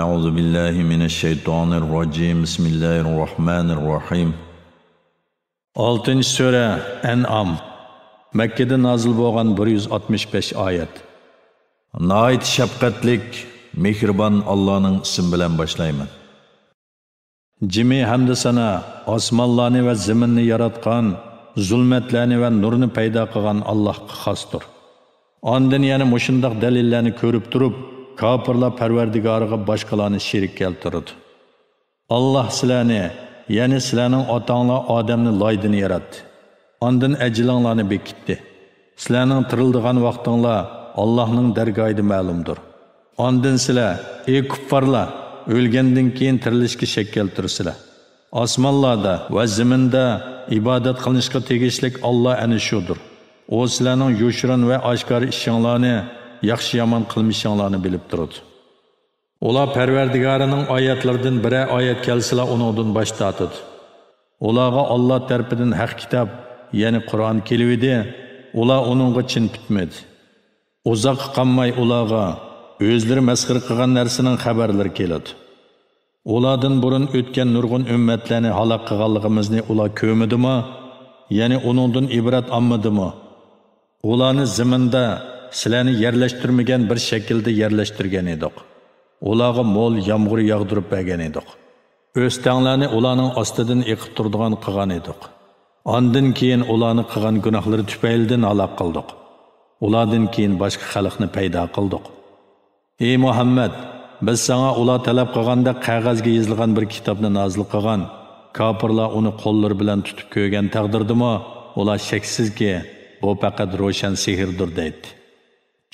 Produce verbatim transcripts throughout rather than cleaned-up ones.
أعوذ بالله من الشيطان الرجيم. بسم الله الرحمن الرحيم. ئالتىنچى سۈرە، ئەنئام. مەككىدە نازىل بولغان بىر يۈز ئاتمىش بەش ئايەت. ناھايىتى شەپقەتلىك، مېھرىبان ئاللانىڭ ئىسمى بىلەن باشلايمەن. جىمى ھەمدۇ سانا ئاسمانلارنى ۋە زېمىننى ياراتقان، زۇلمەتلەرنى ۋە نۇرنى پەيدا قىلغان ئاللاھقا خاستۇر. ئاندىن يەنە مۇشۇنداق دەلىللەرنى كۆرۈپ تۇرۇپ، كاپىرلار پەرۋەردىگارىغا باشقىلارنى شېرىك كەلتۈرىدۇ. ئاللاھ سىلەرنى، يەنى سىلەرنىڭ ئاتاڭلار ئادەمنى لايدىن ياراتتى. ئاندىن ئەجىلىڭلارنى بېكىتتى. سىلەرنىڭ تىرىلىدىغان ۋاقتىڭلار ئاللاھنىڭ دەرگاھىدا مەلۇمدۇر. ئاندىن سىلەر، ئى كۇپپارلار، ئۆلگەندىن كېيىن تىرىلىشكە شەك كەلتۈرىسىلەر. ئاسمانلاردا ۋە زېمىندا ئىبادەت قىلىنىشقا تېگىشلىك ئاللاھ ئەنە شۇدۇر. ئۇ سىلەرنىڭ يوشۇرۇن ۋە ئاشكارا ئىشىڭلارنى، ياخشى-يامان قىلمىشىڭلارنى بىلىپ تۇرىدۇ. ئۇلار پەرۋەردىگارىنىڭ ئايەتلىرىدىن بىرەر ئايەت كەلسىلا ئۇنىڭدىن باش تارتىدۇ. ئۇلارغا ئاللاھ تەرىپىدىن ھەق كىتاب، يەنى قۇرئان كېلىۋىدى، ئۇلار ئۇنىڭغا چىن پۈتمىدى. ئۇزاققا قالماي ئۇلارغا ئۆزلىرى مەسخىرە قىلغان نەرسىنىڭ خەۋەرلىرى كېلىدۇ. ئۇلاردىن بۇرۇن ئۆتكەن نۇرغۇن ئۈممەتلەرنى ھالاك قىلغانلىقىمىزنى ئۇلار كۆرمىدىمۇ؟ يەنى ئۇنىڭدىن ئىبرەت ئالمىدىمۇ؟ ئۇلارنى زېمىندا سىلەرنى يەرلەشتۈرمىگەن بىر شەكىلدە يەرلەشتۈرگەن ئىدۇق. ئۇلارغا مول يامغۇر ياغدۇرۇپ بەرگەن ئىدۇق. ئۆستەڭلەرنى ئۇلارنىڭ ئاستىدىن ئېقىپ تۇرىدىغان قىلغان ئىدۇق. ئاندىن كېيىن ئۇلارنى قىلغان گۇناھلىرى تۈپەيلىدىن ھالاك قىلدۇق. ئۇلاردىن كېيىن باشقا خەلقنى پەيدا قىلدۇق. ئى مۇھەممەد، بىز ساڭا ئۇلار تەلەپ قىلغاندەك قەغەزگە يېزىلغان بىر كىتابنى نازىل قىلغان. كاپىرلار ئۇنى قوللىرى بىلەن تۇتۇپ كۆرگەن تەقدىردىمۇ، ئۇلار شەكسىزكى، بۇ پەقەت روشەن سېھىردۇر دەيتتى.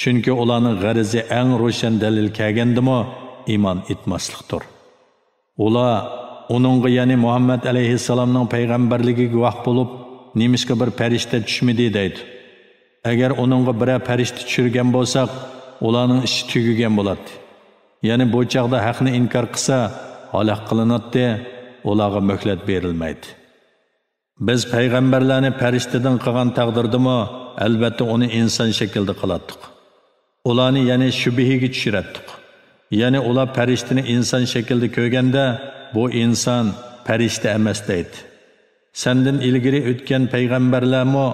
چۈنكى ئۇلارنىڭ غەرىزى ئەڭ روشەن دەلىل كەلگەندىمۇ ئىمان ئېيتماسلىقتۇر. ئۇلار ئۇنىڭغا، يەنى مۇھەممەد ئەلەيھىسسالامنىڭ پەيغەمبەرلىكىگە گۇۋاھ بولۇپ، نېمىشقا بىر پەرىشتە چۈشمىدى دەيدۇ. ئەگەر ئۇنىڭغا بىرەر پەرىشتە چۈشۈرگەن بولساق، ئۇلارنىڭ ئىشى تۈگىگەن بولاتتى. يەنى بۇ چاغدا ھەقنى ئىنكار قىلسا، ھالاك قىلىناتتى، ئۇلارغا مۆھلەت بېرىلمەيتتى. بىز پەيغەمبەرلەرنى پەرىشتىدىن قىلغان تەقدىردىمۇ، ئەلۋەتتە ئۇنى ئىنسان شەكلىدە قىلاتتۇق. ئۇلارنى يەنى شۈبھىگە چۈشۈرەتتۇق. يەنى ئۇلار پەرىشتىنى ئىنسان شەكلىدە كۆرگەندە، بۇ ئىنسان، پەرىشتە ئەمەس دەيدۇ. سەندىن ئىلگىرى ئۆتكەن پەيغەمبەرلەرمۇ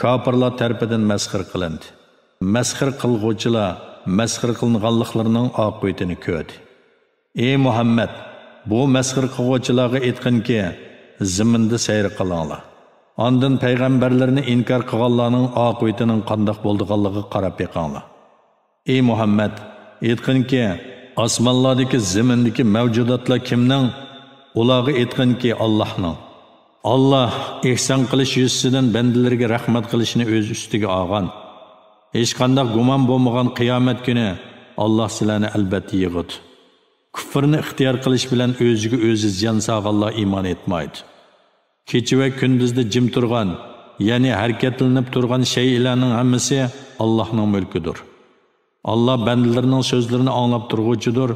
كاپىرلار تەرىپىدىن مەسخىرە قىلىندى. مەسخىرە قىلغۇچىلار مەسخىرە قىلىنغانلىقلىرىنىڭ ئاقىۋىتىنى كۆردى. ئى مۇھەممەد، بۇ مەسخىرە قىلغۇچىلارغا ئېيتقىنكى، زېمىندا سەير قىلىڭلار. ئاندىن پەيغەمبەرلىرىنى ئىنكار قىلغانلارنىڭ ئاقىۋىتىنىڭ قانداق بولىدىغانلىقىغا قاراپ بېقىڭلار. ئى مۇھەممەد، ئېيتقىنكى، ئاسمانلاردىكى، زېمىندىكى مەۋجۇداتلار كىمنىڭ؟ ئۇلارغا ئېيتقىنكى، ئاللاھنىڭ. ئاللاھ ئېھسان قىلىش يۈزىسىدىن بەندىلىرىگە رەھمەت قىلىشنى ئۆز ئۈستىگە ئالغان. ھېچقانداق گۇمان بولمىغان قىيامەت كۈنى ئاللاھ سىلەرنى ئەلۋەتتە يىغىدۇ. كۇفرنى ئىختىيار قىلىش بىلەن ئۆزىگە ئۆزى زىيان سالغانلار ئىمان ئېيتمايدۇ. كېچە ۋە كۈندۈزدە جىم تۇرغان، يەنى ھەرىكەتلىنىپ تۇرغان شەيئىلەرنىڭ ھەممىسى ئاللاھنىڭ مۈلكىدۇر. ئاللاھ بەندىلىرىنىڭ سۆزلىرىنى ئاڭلاپ تۇرغۇچىدۇر،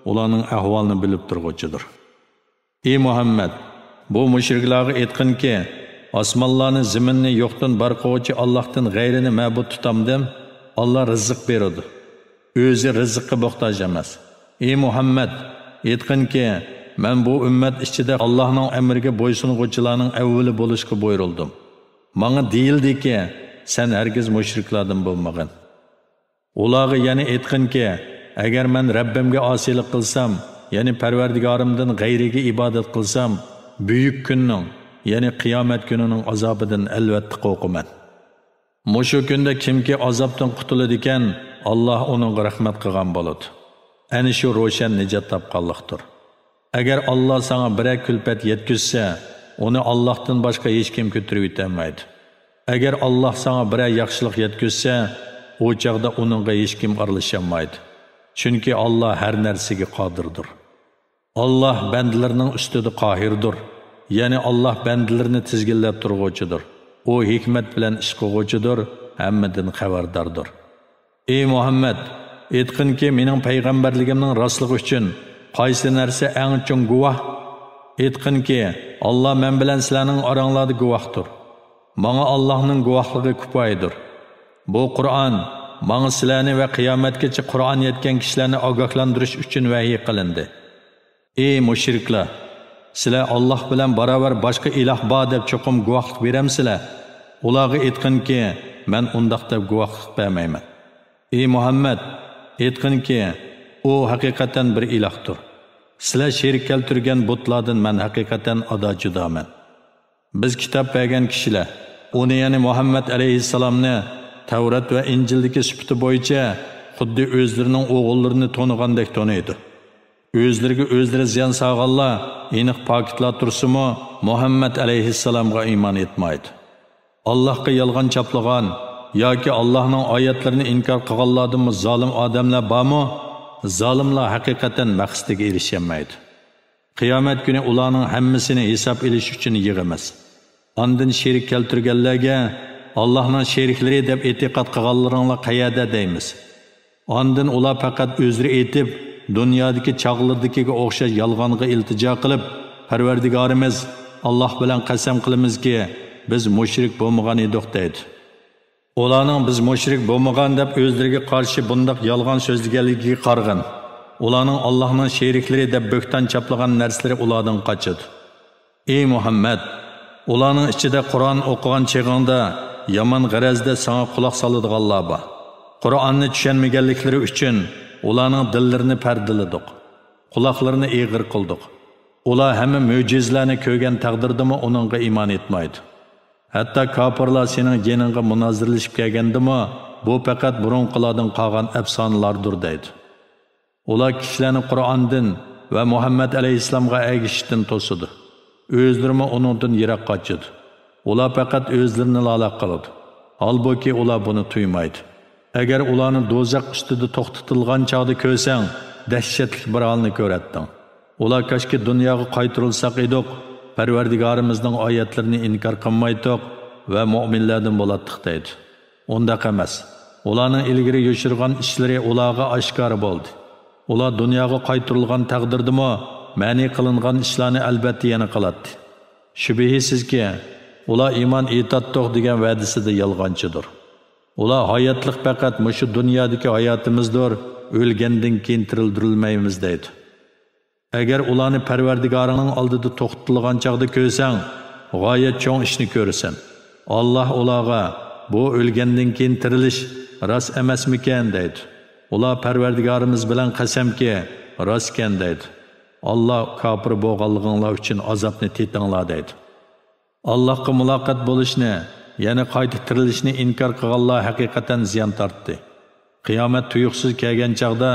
ئۇلارنىڭ ئەھۋالىنى بىلىپ تۇرغۇچىدۇر. ئى مۇھەممەد، بۇ مۇشرىكلارغا ئېيتقىنكى، ئاسمانلارنى، زېمىننى يوقتىن بار قىلغۇچى ئاللاھتىن غەيرىنى مەبۇد تۇتامدىم؟ ئاللاھ رىزىق بېرىدۇ. ئۆزى رىزىققا موھتاج ئەمەس. ئى مۇھەممەد، ئېيتقىنكى، مەن بۇ ئۈممەت ئىچىدە ئاللاھنىڭ ئەمرىگە بويسۇنغۇچىلارنىڭ ئەۋۋىلى بولۇشقا بۇيرۇلدۇم. ماڭا دېيىلدىكى، سەن ھەرگىز مۇشرىكلاردىن بولمىغىن. ئۇلارغا يەنە ئېيتقىنكى، ئەگەر مەن رەببىمگە ئاسىيلىق قىلسام، يەنى پەرۋەردىگارىمدىن غەيرىگە ئىبادەت قىلسام، بۈيۈك كۈننىڭ، يەنى قىيامەت كۈنىنىڭ ئازابىدىن ئەلۋەتتە قورقىمەن. مۇشۇ كۈندە كىمكى ئازابتىن قۇتۇلىدىكەن، ئاللاھ ئۇنىڭغا رەھمەت قىلغان بولىدۇ. ئەنە شۇ روشەن نىجات تاپقانلىقتۇر. ئەگەر ئاللاھ ساڭا بىرەر كۈلپەت يەتكۈزسە، ئۇنى ئاللاھتىن باشقا ھېچكىم كۆتۈرۈۋېتەلمەيدۇ. ئەگەر ئاللاھ ساڭا بىرەر ياخشىلىق يەتكۈزسە، ئۇ چاغدا ئۇنىڭغا ھېچكىم ئارىلىشالمايدۇ. چۈنكى ئاللاھ ھەر نەرسىگە قادىردۇر. ئاللاھ بەندىلىرىنىڭ ئۈستىدە قاھىردۇر. يەنى ئاللاھ بەندىلىرىنى تىزگىنلەپ تۇرغۇچىدۇر. ئۇ ھېكمەت بىلەن ئىش قىلغۇچىدۇر، ھەممىدىن خەۋەرداردۇر. ئى مۇھەممەد، ئېيتقىنكى، مېنىڭ پەيغەمبەرلىكىمنىڭ راستلىقى ئۈچۈن قايسى نەرسە ئەڭ چوڭ گۇۋاھ؟ ئېيتقىنكى، ئاللاھ مەن بىلەن سىلەرنىڭ ئاراڭلاردا گۇۋاھتۇر. ماڭا ئاللاھنىڭ گۇۋاھلىقى كۇپايىدۇر. بۇ قۇرئان ماڭا سىلەرنى ۋە قىيامەتكىچە قۇرئان يەتكەن كىشىلەرنى ئاگاھلاندۇرۇش ئۈچۈن ۋەھىي قىلىندى. ئى مۇشرىكلار! سىلەر ئاللاھ بىلەن باراۋەر باشقا ئىلاھ بار دەپ چوقۇم گۇۋاھلىق بېرەمسىلەر؟ ئۇلارغا ئېيتقىنكى، مەن ئۇنداق دەپ گۇۋاھلىق بەرمەيمەن. ئى مۇھەممەد! ئېيتقىنكى، ئۇ ھەقىقەتەن بىر ئىلاھتۇر. سىلەر شېرىك كەلتۈرگەن بۇتلاردىن مەن ھەقىقەتەن ئادا جۇدامەن. بىز كىتاب بەرگەن كىشىلەر ئۇنى، يەنى مۇھەممەد ئەلەيھىسسالامنى تەۋرات ۋە ئىنجىلدىكى سۈپىتى بويىچە خۇددى ئۆزلىرىنىڭ ئوغۇللىرىنى تونۇغاندەك تونۇيدۇ. ئۆزلىرىگە ئۆزلىرى زىيان سالغانلار ئېنىق پاكىتلار تۇرسىمۇ، مۇھەممەد ئەلەيھىسسالامغا ئىمان ئېيتمايدۇ. ئاللاھقا يالغان چاپلىغان ياكى ئاللاھنىڭ ئايەتلىرىنى ئىنكار قىلغانلاردىنمۇ زالىم ئادەملەر بارمۇ؟ زالىملار ھەقىقەتەن مەقسىتىگە ئېرىشەلمەيدۇ. قىيامەت كۈنى ئۇلارنىڭ ھەممىسىنى ھېساب ئېلىش ئۈچۈن يىغىمىز. ئاندىن شېرىك كەلتۈرگەنلەرگە، ئاللاھنىڭ شېرىكلىرى دەپ ئېتىقاد قىلغانلىرىڭلار قەيەردە دەيمىز. ئاندىن ئۇلار پەقەت ئۆزرە ئېيتىپ، دۇنيادىكى چاغلىرىدىكىگە ئوخشاش يالغانغا ئىلتىجا قىلىپ، پەرۋەردىگارىمىز، ئاللاھ بىلەن قەسەم قىلىمىزكى، بىز مۇشرىك بولمىغان ئىدۇق دەيدۇ. ئۇلارنىڭ بىز مۇشرىك بولمىغان دەپ ئۆزلىرىگە قارشى بۇنداق يالغان سۆزلىگەنلىكىگە قارىغىن. ئۇلارنىڭ ئاللاھنىڭ شېرىكلىرى دەپ بۆھتان چاپلىغان نەرسىلىرى ئۇلاردىن قاچىدۇ. ئى مۇھەممەد! ئۇلارنىڭ ئىچىدە قۇرئان ئوقۇغان چېغىڭدا يامان غەرەزدە ساڭا قۇلاق سالىدىغانلار بار. قۇرئاننى چۈشەنمىگەنلىكلىرى ئۈچۈن ئۇلارنىڭ دىللىرىنى پەردىلىدۇق، قۇلاقلىرىنى ئېغىر قىلدۇق. ئۇلار ھەممە مۆجىزىلەرنى كۆرگەن تەقدىردىمۇ ئۇنىڭغا ئىمان ئېيتمايدۇ. ھەتتا كاپىرلار سېنىڭ يېنىڭغا مۇنازىرىلىشىپ كەلگەندىمۇ، بۇ پەقەت بۇرۇنقىلاردىن قالغان ئەپسانىلاردۇر دەيدۇ. ئۇلار كىشىلەرنى قۇرئاندىن ۋە مۇھەممەد ئەلەيھىسسالامغا ئەگىشىشتىن توسىدۇ. ئۆزلىرىمۇ ئۇنىڭدىن يىراق قاچىدۇ. ئۇلار پەقەت ئۆزلىرىنىلا ھالاك قىلىدۇ. ھالبۇكى، ئۇلار بۇنى تۇيمايدۇ. ئەگەر ئۇلارنى دوزاخ ئۈستىدە توختىتىلغان چاغدا كۆرسەڭ، دەھشەتلىك بىر ھالنى كۆرەتتىڭ. ئۇلار، كاشكى دۇنياغا قايتۇرۇلساق ئىدۇق، پەرۋەردىگارىمىزنىڭ ئايەتلىرىنى ئىنكار قىلمايتتۇق ۋە مۆمىنلەردىن بولاتتۇق دەيدۇ. ئۇنداق ئەمەس. ئۇلارنىڭ ئىلگىرى يوشۇرغان ئىشلىرى ئۇلارغا ئاشكارا بولدى. ئۇلار دۇنياغا قايتۇرۇلغان تەقدىردىمۇ، مەنئى قىلىنغان ئىشلارنى ئەلبەتتە يەنە قىلاتتى. شۈبھىسىزكى، ئۇلار ئىمان ئېيتاتتۇق دېگەن ۋەدىسىدە يالغانچىدۇر. ئۇلار ھاياتلىق پەقەت مۇشۇ دۇنيادىكى ھاياتىمىزدۇر، ئۆلگەندىن كېيىن تىرىلدۈرۈلمەيمىز دەيدۇ. ئەگەر ئۇلارنى پەرۋەردىگارىڭنىڭ ئالدىدا توختىتىلغان چاغدا كۆرسەڭ، غايەت چوڭ ئىشنى كۆرىسەن. ئاللاھ ئۇلارغا، بۇ ئۆلگەندىن كېيىن تىرىلىش راست ئەمەسمىكەن؟ دەيدۇ. ئۇلار، پەرۋەردىگارىمىز بىلەن قەسەمكى، راستكەن دەيدۇ. ئاللاھ، كاپىر بولغانلىقىڭلار ئۈچۈن ئازابنى تېتىڭلار دەيدۇ. ئاللاھقا مۇلاقات بولۇشنى، يەنى قايتا تىرىلىشنى ئىنكار قىلغانلار ھەقىقەتەن زىيان تارتتى. قىيامەت تۇيۇقسىز كەلگەن چاغدا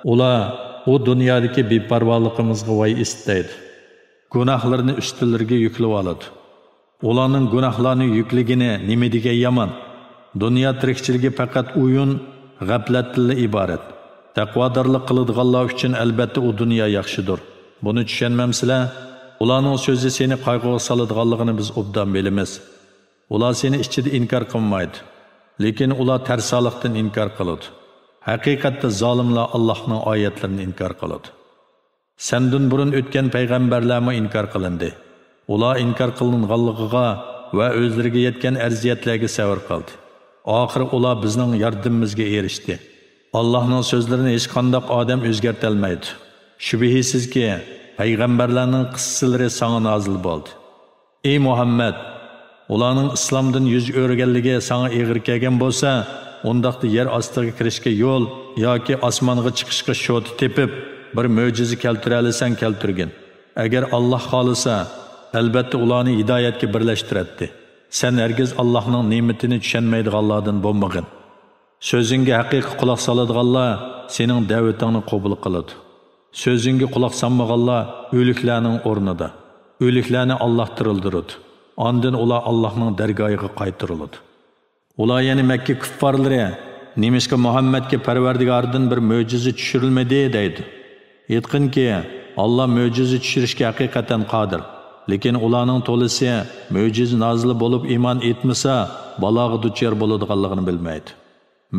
ئۇلار، ئۇ دۇنيادىكى بىپەرۋالىقىمىزغا ۋاي ئىس دەيدۇ. گۇناھلىرىنى ئۈستىلىرىگە يۈكلىۋالىدۇ. ئۇلارنىڭ گۇناھلارنى يۈكلىگىنى نېمە دېگەن يامان! دۇنيا تىرىكچىلىكى پەقەت ئويۇن، غەپلەتتىنلا ئىبارەت. تەقۋادارلىق قىلىدىغانلار ئۈچۈن ئەلبەتتە ئۇ دۇنيا ياخشىدۇر. بۇنى چۈشەنمەمسىلەر؟ ئۇلارنىڭ سۆزى سېنى قايغۇغا سالىدىغانلىقىنى بىز ئوبدان بىلىمىز. ئۇلار سېنى ئىچىدە ئىنكار قىلمايدۇ. لېكىن ئۇلار تەرسالىقتىن ئىنكار قىلىدۇ. ھەقىقەتتە زالىملار ئاللاھنىڭ ئايەتلىرىنى ئىنكار قىلىدۇ. سەندىن بۇرۇن ئۆتكەن پەيغەمبەرلەرمۇ ئىنكار قىلىندى. ئۇلار ئىنكار قىلىنغانلىقىغا ۋە ئۆزلىرىگە يەتكەن ئەزىيەتلەرگە سەۋر قىلدى. ئاخىرى ئۇلار بىزنىڭ ياردىمىمىزگە ئېرىشتى. ئاللاھنىڭ سۆزلىرىنى ھېچقانداق ئادەم ئۆزگەرتەلمەيدۇ. شۈبھىسىزكى، پەيغەمبەرلەرنىڭ قىسسىلىرى ساڭا نازىل بولدى. ئى مۇھەممەد! ئۇلارنىڭ ئىسلامدىن يۈز ئۆرۈگەنلىكى ساڭا ئېغىر كەلگەن بولسا، ئۇنداقتا يەر ئاستىغا كىرىشكە يول ياكى ئاسمانغا چىقىشقا شوتا تېپىپ، بىر مۆجىزە كەلتۈرەلىسەڭ كەلتۈرگىن. ئەگەر ئاللاھ خالىسا، ئەلبەتتە ئۇلارنى ھىدايەتكە بىرلەشتۈرەتتى. سەن ھەرگىز ئاللاھنىڭ نېمىتىنى چۈشەنمەيدىغانلاردىن بولمىغىن. سۆزۈڭگە ھەقىقىي قۇلاق سالىدىغانلار سېنىڭ دەۋىتىڭنى قوبۇل قىلىدۇ. سۆزۈڭگە قۇلاق سالمىغانلار ئۆلۈكلەرنىڭ ئورنىدا. ئۆلۈكلەرنى ئاللاھ تىرىلدۈرىدۇ. ئاندىن ئۇلار ئاللاھنىڭ دەرگاھىغا قايتۇرۇلىدۇ. ئۇلار، يەنى مەككە كۇففارلىرى، نېمىشقا مۇھەممەدكە پەرۋەردىگارىدىن بىر مۆجىزە چۈشۈرۈلمىدى؟ دەيدۇ. ئېيتقىنكى، ئاللاھ مۆجىزە چۈشۈرۈشكە ھەقىقەتەن قادىر. لېكىن ئۇلارنىڭ تولىسى مۆجىزە نازىل بولۇپ ئىمان ئېيتمىسا، بالاغا دۇچار بولىدىغانلىقىنى بىلمەيدۇ.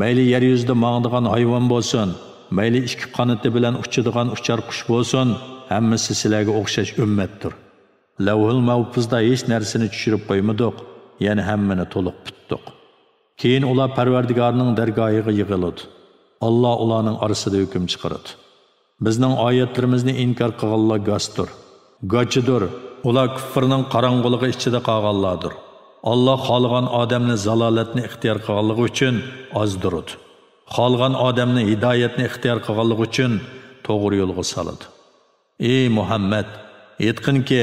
مەيلى يەر يۈزىدە ماڭىدىغان ھايۋان بولسۇن، مەيلى ئىككى قانىتى بىلەن ئۇچىدىغان ئۇچار قۇش بولسۇن، ھەممىسى سىلەرگە ئوخشاش ئۈممەتتۇر. لەۋھۇل مەھپۇزدا ھېچ نەرسىنى چۈشۈرۈپ قويمىدۇق، يەنى ھەممىنى تولۇق پۈتتۇق. كېيىن ئۇلار پەرۋەردىگارنىڭ دەرگاھىغا يىغىلىدۇ. ئاللا ئۇلارنىڭ ئارىسىدا ھۆكۈم چىقىرىدۇ. بىزنىڭ ئايەتلىرىمىزنى ئىنكار قىلغانلار گاستۇر، گاچىدۇر. ئۇلار كۇفرنىڭ قاراڭغۇلۇقى ئىچىدە قالغانلاردۇر. ئاللا خالىغان ئادەمنى زالالەتنى ئىختىيار قىلغانلىقى ئۈچۈن ئازدۇرىدۇ. خالىغان ئادەمنى ھىدايەتنى ئىختىيار قىلغانلىقى ئۈچۈن توغرا يولغا سالىدۇ. ئى مۇھەممەد! ئېيتقىنكى،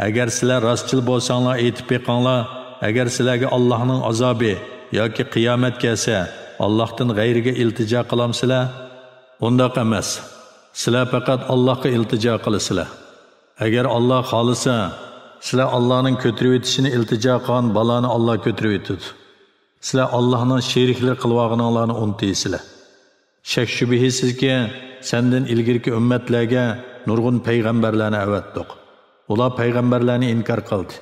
ئەگەر سىلەر راستچىل بولساڭلار، ئېيتىپ بېقىڭلار، ئەگەر سىلەرگە ئاللاھنىڭ ئازابى ياكى قىيامەت كەلسە، ئاللاھتىن غەيرىگە ئىلتىجا قىلامسىلەر؟ ئۇنداق ئەمەس. سىلەر پەقەت ئاللاھقا ئىلتىجا قىلىسىلەر. ئەگەر ئاللاھ خالىسا، سىلەر ئاللاھنىڭ كۆتۈرۈۋېتىشىنى ئىلتىجا قىلغان بالانى ئاللاھ كۆتۈرۈۋېتىدۇ. سىلەر ئاللاھنىڭ شېرىكلىرى قىلىۋالغىنىڭلارنى ئۇنتۇيسىلەر. شەك-شۈبھىسىزكى، سەندىن ئىلگىرىكى ئۈممەتلەرگە نۇرغۇن پەيغەمبەرلەرنى ئەۋەتتۇق. ئۇلار پەيغەمبەرلەرنى ئىنكار قىلدى.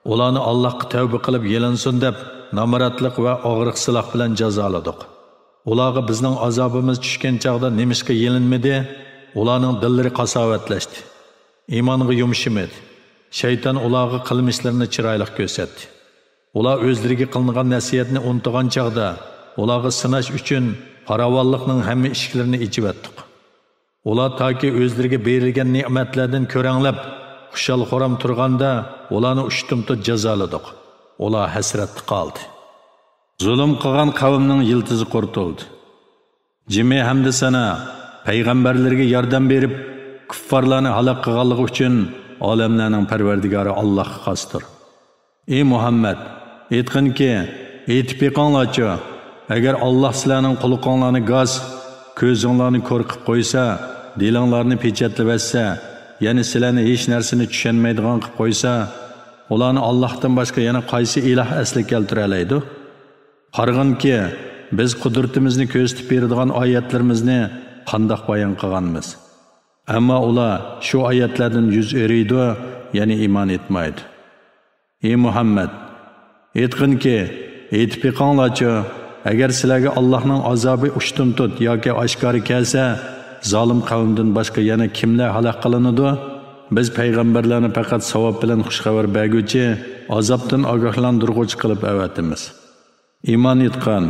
ئۇلارنى ئاللاھقا تەۋبە قىلىپ يېلىنسۇن دەپ، نامراتلىق ۋە ئاغرىق-سىلاھ بىلەن جازالىدۇق. ئۇلارغا بىزنىڭ ئازابىمىز چۈشكەن چاغدا نېمىشقا يېلىنمىدى؟ ئۇلارنىڭ دىللىرى قاساۋەتلەشتى. ئىمانغا يۇمشىمىدى. شەيتان ئۇلارغا قىلمىشلىرىنى چىرايلىق كۆرسەتتى. ئۇلار ئۆزلىرىگە قىلىنغان نەسىھەتنى ئۇنتۇغان چاغدا، ئۇلارغا سىناش ئۈچۈن پاراۋانلىقنىڭ ھەممە ئىشىكلىرىنى ئېچىۋەتتۇق. ئۇلار تاكى ئۆزلىرىگە بېرىلگەن نېمەتلەردىن كۆرەڭلەپ، خۇشال-خۇرام تۇرغاندا، ئۇلارنى ئۇشتۇمتۇت جازالىدۇق. ئۇلار ھەسرەتتە قالدى. زۇلۇم قىلغان قەۋمنىڭ يىلتىزى قۇرۇتۇلدى. جىمى ھەمدە سەنا پەيغەمبەرلىرىگە ياردەم بېرىپ، كۇففارلارنى ھالاك قىلغانلىقى ئۈچۈن ئالەملەرنىڭ پەرۋەردىگارى ئاللاھقا خاستۇر. ئى مۇھەممەد! ئېيتقىنكى، ئېيتىپ بېقىڭلارچۇ، ئەگەر ئاللاھ سىلەرنىڭ قۇلىقىڭلارنى گاس، كۆزۈڭلارنى كور قىلىپ قويسا، دىلىڭلارنى پېچەتلىۋەتسە، يەنى سىلەرنى ھېچ نەرسىنى چۈشەنمەيدىغان قىلىپ قويسا، ئۇلارنى ئاللاھتىن باشقا يەنە قايسى ئىلاھ ئەسلىگە كەلتۈرەلەيدۇ؟ قارىغىنكى، بىز قۇدرىتىمىزنى كۆرسىتىپ بېرىدىغان ئايەتلىرىمىزنى قانداق بايان قىلغانمىز؟ ئەمما ئۇلار شۇ ئايەتلەردىن يۈز ئۆرۈيدۇ، يەنى ئىمان ئېيتمايدۇ. ئى مۇھەممەد! ئېيتقىنكى، ئېيتىپ بېقىڭلارچۇ، ئەگەر سىلەرگە ئاللاھنىڭ ئازابى ئۇشتۇمتۇت ياكى ئاشكارا كەلسە، زالىم قەۋمدىن باشقا يەنە كىملەر ھالاك قىلىنىدۇ؟ بىز پەيغەمبەرلەرنى پەقەت ساۋاب بىلەن خۇشخەۋەر بەرگۈچى، ئازابتىن ئاگاھلاندۇرغۇچى قىلىپ ئەۋەتىمىز. ئىمان ئېيتقان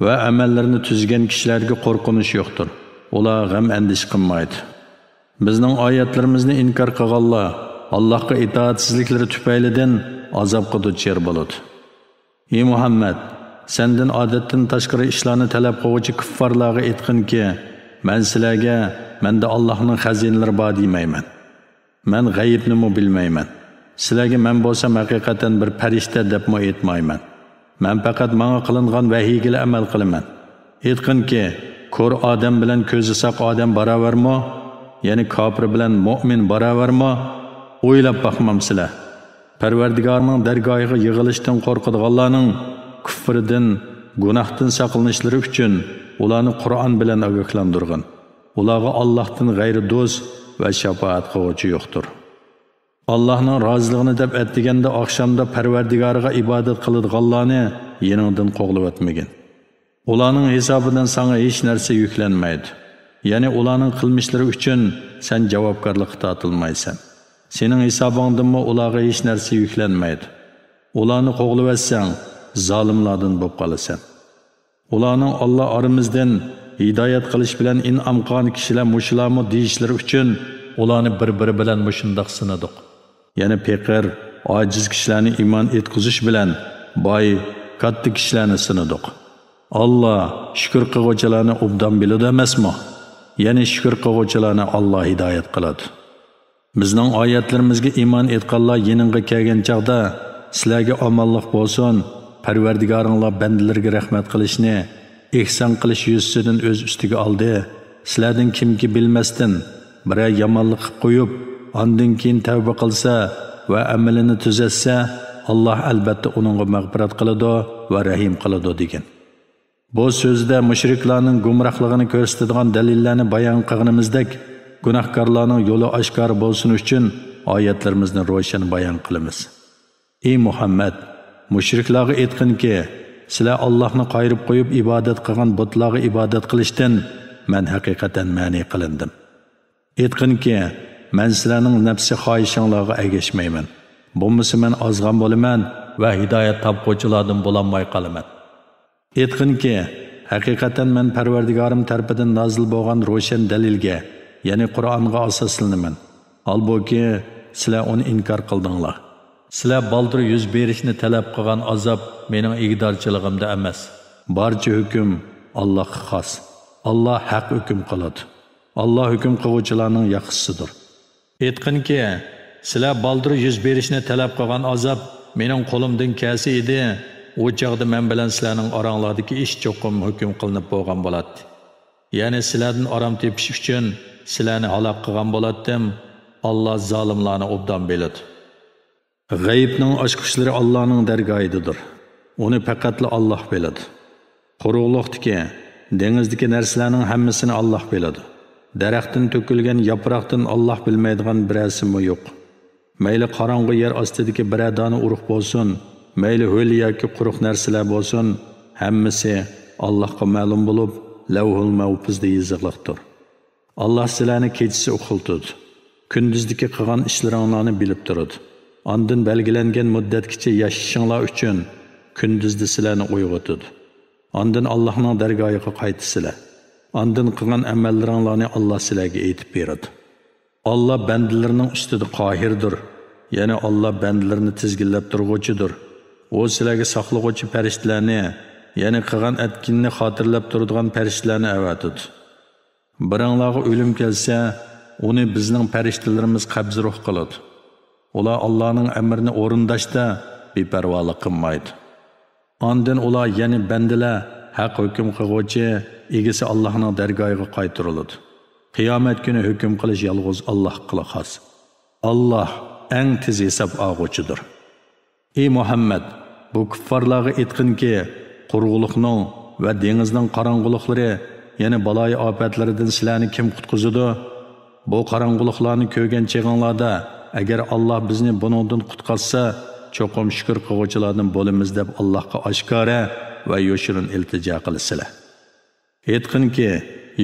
ۋە ئەمەللىرىنى تۈزگەن كىشىلەرگە قورقۇنچ يوقتۇر. ئۇلار غەم-ئەندىشە قىلمايدۇ. بىزنىڭ ئايەتلىرىمىزنى ئىنكار قىلغانلار ئاللاھقا ئىتائەتسىزلىكلىرى تۈپەيلىدىن ئازابقا دۇچار بولىدۇ. ئى مۇھەممەد! سەندىن ئادەتتىن تاشقىرى ئىشلارنى تەلەپ قىلغۇچى كۇففارلارغا ئېيتقىنكى، مەن سىلەرگە، مەندە ئاللاھنىڭ خەزىنىلىرى بار دېمەيمەن. مەن غەيىبنىمۇ بىلمەيمەن. سىلەرگە مەن بولسام ھەقىقەتەن بىر پەرىشتە دەپمۇ ئېيتمايمەن. مەن پەقەت ماڭا قىلىنغان ۋەھىيگىلا ئەمەل قىلىمەن. ئېيتقىنكى، كور ئادەم بىلەن كۆزى ساق ئادەم باراۋەرمۇ؟ يەنى كاپىر بىلەن مۆمىن باراۋەرمۇ؟ ئويلاپ باقمامسىلەر؟ پەرۋەردىگارنىڭ دەرگاھىغا يىغىلىشتىن قورقىدىغانلارنىڭ كۇفرىدىن، گۇناھتىن ساقلىنىشلىرى ئۈچۈن ئۇلارنى قۇرئان بىلەن ئاگاھلاندۇرغىن. ئۇلارغا ئاللاھتىن غەيرى دوست ۋە شاپائەت قىلغۇچى يوقتۇر. ئاللاھنىڭ رازىلىقىنى دەپ ئەتىگەندە ئاخشامدا پەرۋەردىگارىغا ئىبادەت قىلىدىغانلارنى يېنىڭدىن قوغلىۋەتمىگىن. ئۇلارنىڭ ھېسابىدىن ساڭا ھېچ نەرسە يۈكلەنمەيدۇ. يەنى ئۇلارنىڭ قىلمىشلىرى ئۈچۈن سەن جاۋابكارلىققا تارتىلمايسەن. سېنىڭ ھېسابىڭدىنمۇ ئۇلارغا ھېچ نەرسە يۈكلەنمەيدۇ. ئۇلارنى قوغلىۋەتسەڭ، زالىملاردىن بولۇپ قالىسەن. ئۇلارنىڭ ئاللا ئارىمىزدىن ھىدايەت قىلىش بىلەن ئىنئام قىلغان كىشىلەر مۇشۇلارمۇ دېيىشلىرى ئۈچۈن ئۇلارنى بىر-بىرى بىلەن مۇشۇنداق سىنىدۇق. يەنى پېقىر، ئاجىز كىشىلەرنى ئىمان ئېيتقۇزۇش بىلەن باي، كاتتا كىشىلەرنى سىنىدۇق. ئاللا شۈكۈر قىلغۇچىلارنى ئوبدان بىلىدۇ ئەمەسمۇ؟ يەنى شۈكۈر قىلغۇچىلارنى ئاللا ھىدايەت قىلىدۇ. بىزنىڭ ئايەتلىرىمىزگە ئىمان ئېيتقانلار يېنىڭغا كەلگەن چاغدا، سىلەرگە ئامانلىق بولسۇن، پەرۋەردىگارىڭلار بەندىلىرىگە رەھمەت قىلىشنى، ئېھسان قىلىش يۈزىسىدىن ئۆز ئۈستىگە ئالدى، سىلەردىن كىمكى بىلمەستىن بىرەر يامانلىق قىلىپ قويۇپ، ئاندىن كېيىن تەۋبە قىلسا ۋە ئەمىلىنى تۈزەتسە، ئاللا ئەلبەتتە ئۇنىڭغا مەغپىرەت قىلىدۇ ۋە رەھىم قىلىدۇ، دېگەن. بۇ سۆزدە مۇشرىكلارنىڭ گۇمراھلىقىنى كۆرسىتىدىغان دەلىللەرنى بايان قىلغىنىمىزدەك، گۇناھكارلارنىڭ يولى ئاشكارا بولسۇن ئۈچۈن ئايەتلىرىمىزنى روشەن بايان قىلىمىز. ئى مۇھەممەد، مۇشرىكلارغا ئېيتقىنكى، سىلەر ئاللاھنى قايرىپ قويۇپ ئىبادەت قىلغان بۇتلارغا ئىبادەت قىلىشتىن مەن ھەقىقەتەن مەنئى قىلىندىم. ئېيتقىنكى، مەن سىلەرنىڭ نەپسى خاھىشىڭلارغا ئەگەشمەيمەن. بولمىسا مەن ئازغان بولىمەن ۋە ھىدايەت تاپقۇچىلاردىن بولالماي قالىمەن. ئېيتقىنكى، ھەقىقەتەن مەن پەرۋەردىگارىم تەرىپىدىن نازىل بولغان روشەن دەلىلگە، يەنى قۇرئانغا ئاساسلىنىمەن. ھالبۇكى، سىلەر ئۇنى ئىنكار قىلدىڭلار. سىلەر بالدۇر يۈز بېرىشنى تەلەپ قىلغان ئازاب مېنىڭ ئىگىدارچىلىقىمدا ئەمەس. بارچە ھۆكۈم ئاللاھقا خاس. ئاللاھ ھەق ھۆكۈم قىلىدۇ. ئاللاھ ھۆكۈم قىلغۇچىلارنىڭ ياخشىسىدۇر. ئېيتقىنكى، سىلەر بالدۇر يۈز بېرىشنى تەلەپ قىلغان ئازاب مېنىڭ قولۇمدىن كەلسە ئىدى، ئۇ چاغدا مەن بىلەن سىلەرنىڭ ئاراڭلاردىكى ئىش چوقۇم ھۆكۈم قىلىنىپ بولغان بولاتتى. يەنى سىلەردىن ئارام تېپىش ئۈچۈن سىلەرنى ھالاك قىلغان بولاتتىم. ئاللاھ زالىملارنى ئوبدان بىلىدۇ. غەيىبنىڭ ئاچقۇچلىرى ئاللاھنىڭ دەرگاھىدىدۇر. ئۇنى پەقەتلا ئاللاھ بىلىدۇ. قۇرۇقلۇقتىكى، دېڭىزدىكى نەرسىلەرنىڭ ھەممىسىنى ئاللاھ بىلىدۇ. دەرەختىن تۆكۈلگەن ياپراقتىن ئاللاھ بىلمەيدىغان بىرەرسىمۇ يوق. مەيلى قاراڭغۇ يەر ئاستىدىكى بىرەر دانە ئۇرۇق بولسۇن، مەيلى ھۆل ياكى قۇرۇق نەرسىلەر بولسۇن، ھەممىسى ئاللاھقا مەلۇم بولۇپ، لەۋھۇل مەھپۇزدا يېزىقلىقتۇر. ئاللاھ سىلەرنى كېچىسى ئۇخلىتىدۇ. كۈندۈزدىكى قىلغان ئىشلىرىڭلارنى بىلىپ تۇرىدۇ. ئاندىن بەلگىلەنگەن مۇددەتكىچە ياشىشىڭلار ئۈچۈن كۈندۈزدە سىلەرنى ئويغىتىدۇ. ئاندىن ئاللاھنىڭ دەرگاھىغا قايتىسىلەر. ئاندىن قىلغان ئەمەللىرىڭلارنى ئاللاھ سىلەرگە ئېيتىپ بېرىدۇ. ئاللاھ بەندىلىرىنىڭ ئۈستىدە قاھىردۇر. يەنى ئاللاھ بەندىلىرىنى تىزگىنلەپ تۇرغۇچىدۇر. ئۇ سىلەرگە ساقلىغۇچى پەرىشتىلەرنى، يەنى قىلغان ئەتكىنىنى خاتىرىلەپ تۇرىدىغان پەرىشتىلەرنى ئەۋەتىدۇ. بىرىڭلارغا ئۆلۈم كەلسە، ئۇنى بىزنىڭ پەرىشتىلىرىمىز قەبزى روھ قىلىدۇ. ئۇلار ئاللانىڭ ئەمرىنى ئورۇنداشتا بىپەرۋالىق قىلمايدۇ. ئاندىن ئۇلار، يەنى بەندىلەر، ھەق ھۆكۈم قىلغۇچى ئىگىسى ئاللاھنىڭ دەرگاھىغا قايتۇرۇلىدۇ. قىيامەت كۈنى ھۆكۈم قىلىش يالغۇز ئاللاھقىلا خاس. ئاللاھ ئەڭ تېز ھېساب ئالغۇچىدۇر. ئى مۇھەممەد، بۇ كۇففارلارغا ئېيتقىنكى، قۇرغۇلۇقنىڭ ۋە دېڭىزنىڭ قاراڭغۇلۇقلىرى، يەنى بالايىئاپەتلىرىدىن سىلەرنى كىم قۇتقۇزىدۇ؟ بۇ قاراڭغۇلۇقلارنى كۆرگەن چېغىڭلاردا، ئەگەر ئاللاھ بىزنى بۇنىڭدىن قۇتقازسا، چوقۇم شۈكۈر قىلغۇچىلاردىن بولىمىز دەپ ئاللاھقا ئاشكارا ۋە يوشۇرۇن ئىلتىجا قىلىسىلەر. ئېيتقىنكى،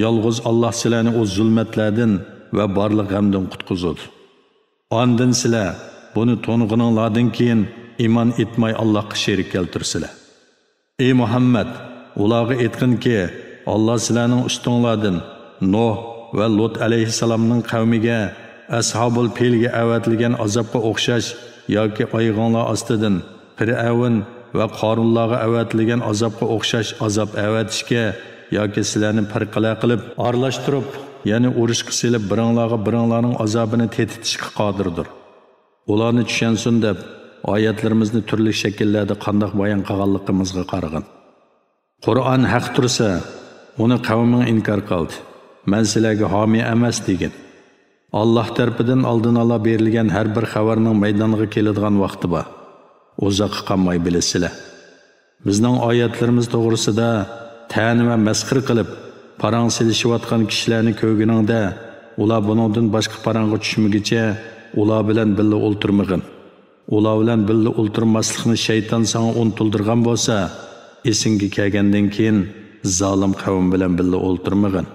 يالغۇز ئاللاھ سىلەرنى ئۇ زۇلمەتلەردىن ۋە بارلىق غەمدىن قۇتقۇزىدۇ. ئاندىن سىلەر بۇنى تونۇغىنىڭلاردىن كېيىن ئىمان ئېيتماي ئاللاھقا شېرىك كەلتۈرسىلەر. ئى مۇھەممەد، ئۇلارغا ئېيتقىنكى، ئاللاھ سىلەرنىڭ ئۈستۈڭلاردىن نۇھ ۋە لۇت ئەلەيھىسسالامنىڭ قەۋمىگە، ئەسھابۇل پىلگە ئەۋەتىلگەن ئازابقا ئوخشاش ياكى ئايىغىڭلار ئاستىدىن پىرئەۋن ۋە قارۇنلارغا ئەۋەتىلگەن ئازابقا ئوخشاش ئازاب ئەۋەتىشكە ياكى سىلەرنى پەرقىلەر قىلىپ، ئارىلاشتۇرۇپ، يەنى ئۇرۇشقا سېلىپ، بىرىڭلارغا بىرىڭلارنىڭ ئازابىنى تېتىتىشكە قادىردۇر. ئۇلارنى چۈشەنسۇن دەپ، ئايەتلىرىمىزنى تۈرلۈك شەكىللەردە قانداق بايان قىلغانلىقىمىزغا قارىغىن. قۇرئان ھەق تۇرسا، ئۇنى قەۋمىڭ ئىنكار قىلدى. مەن سىلەرگە ھامىي ئەمەس دېگىن. ئاللاھ تەرىپىدىن ئالدىن ئالا بېرىلگەن ھەر بىر خەۋەرنىڭ مەيدانغا كېلىدىغان ۋاقتى بار. ئۇزاققا قالماي بىلىسىلەر. بىزنىڭ ئايەتلىرىمىز توغرىسىدا تەنە ۋە مەسخىرە قىلىپ، پاراڭ سېلىشىۋاتقان كىشىلەرنى كۆرگىنىڭدە، ئۇلار بۇنىڭدىن باشقا پاراڭغا چۈشمىگۈچە، ئۇلار بىلەن بىللە ئولتۇرمىغىن. ئۇلار بىلەن بىللە ئولتۇرماسلىقنى شەيتان ساڭا ئۇنتۇلدۇرغان بولسا، ئېسىڭگە كەلگەندىن كېيىن، زالىم قەۋم بىلەن بىللە ئولتۇرمىغىن.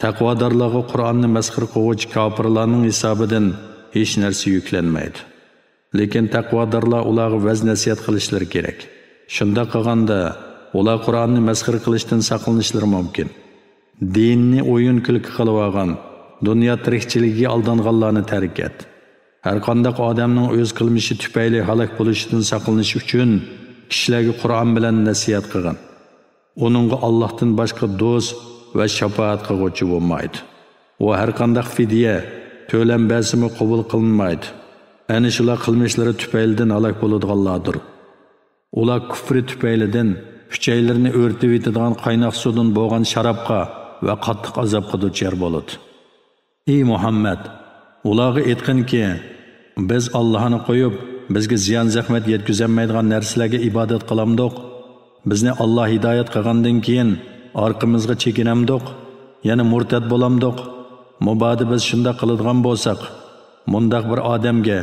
تەقۋادارلارغا قۇرئاننى مەسخىرە قىلغۇچى كاپىرلارنىڭ ھېسابىدىن ھېچ نەرسە يۈكلەنمەيدۇ. لېكىن تەقۋادارلار ئۇلارغا ۋەز-نەسىھەت قىلىشلىرى كېرەك. شۇنداق قىلغاندا، ئۇلار قۇرئاننى مەسخىرە قىلىشتىن ساقلىنىشلىرى مۇمكىن. دىننى ئويۇن-كۈلكە قىلىۋالغان، دۇنيا تىرىكچىلىكىگە ئالدانغانلارنى تەرك ئەت. ھەرقانداق ئادەمنىڭ ئۆز قىلمىشى تۈپەيلى ھالاك بولۇشىدىن ساقلىنىش ئۈچۈن، كىشىلەرگە قۇرئان بىلەن نەسىھەت قىلغىن. ئۇنىڭغا ئاللاھتىن باشقا دوست ۋە شاپائەت قىلغۇچى بولمايدۇ. ئۇ ھەرقانداق فىدىيە، تۆلەم بەرسىمۇ قوبۇل قىلىنمايدۇ. ئەنە شۇلار قىلمىشلىرى تۈپەيلىدىن ھالاك بولىدىغانلاردۇر. ئۇلار كۇفرى تۈپەيلىدىن ئۈچەيلىرىنى ئۆرتىۋېتىدىغان قايناق سۇدىن بولغان شارابقا ۋە قاتتىق ئازابقا دۇچار بولىدۇ. ئى مۇھەممەد، ئۇلارغا ئېيتقىنكى، بىز ئاللاھنى قويۇپ، بىزگە زىيان-زەخمەت يەتكۈزەلمەيدىغان نەرسىلەرگە ئىبادەت قىلامدۇق؟ بىزنى ئاللاھ ھىدايەت قىلغاندىن كېيىن ئارقىمىزغا چېكىنەمدۇق؟ يەنە مۇرتەت بولامدۇق؟ مۇبادا بىز شۇنداق قىلىدىغان بولساق، مۇنداق بىر ئادەمگە،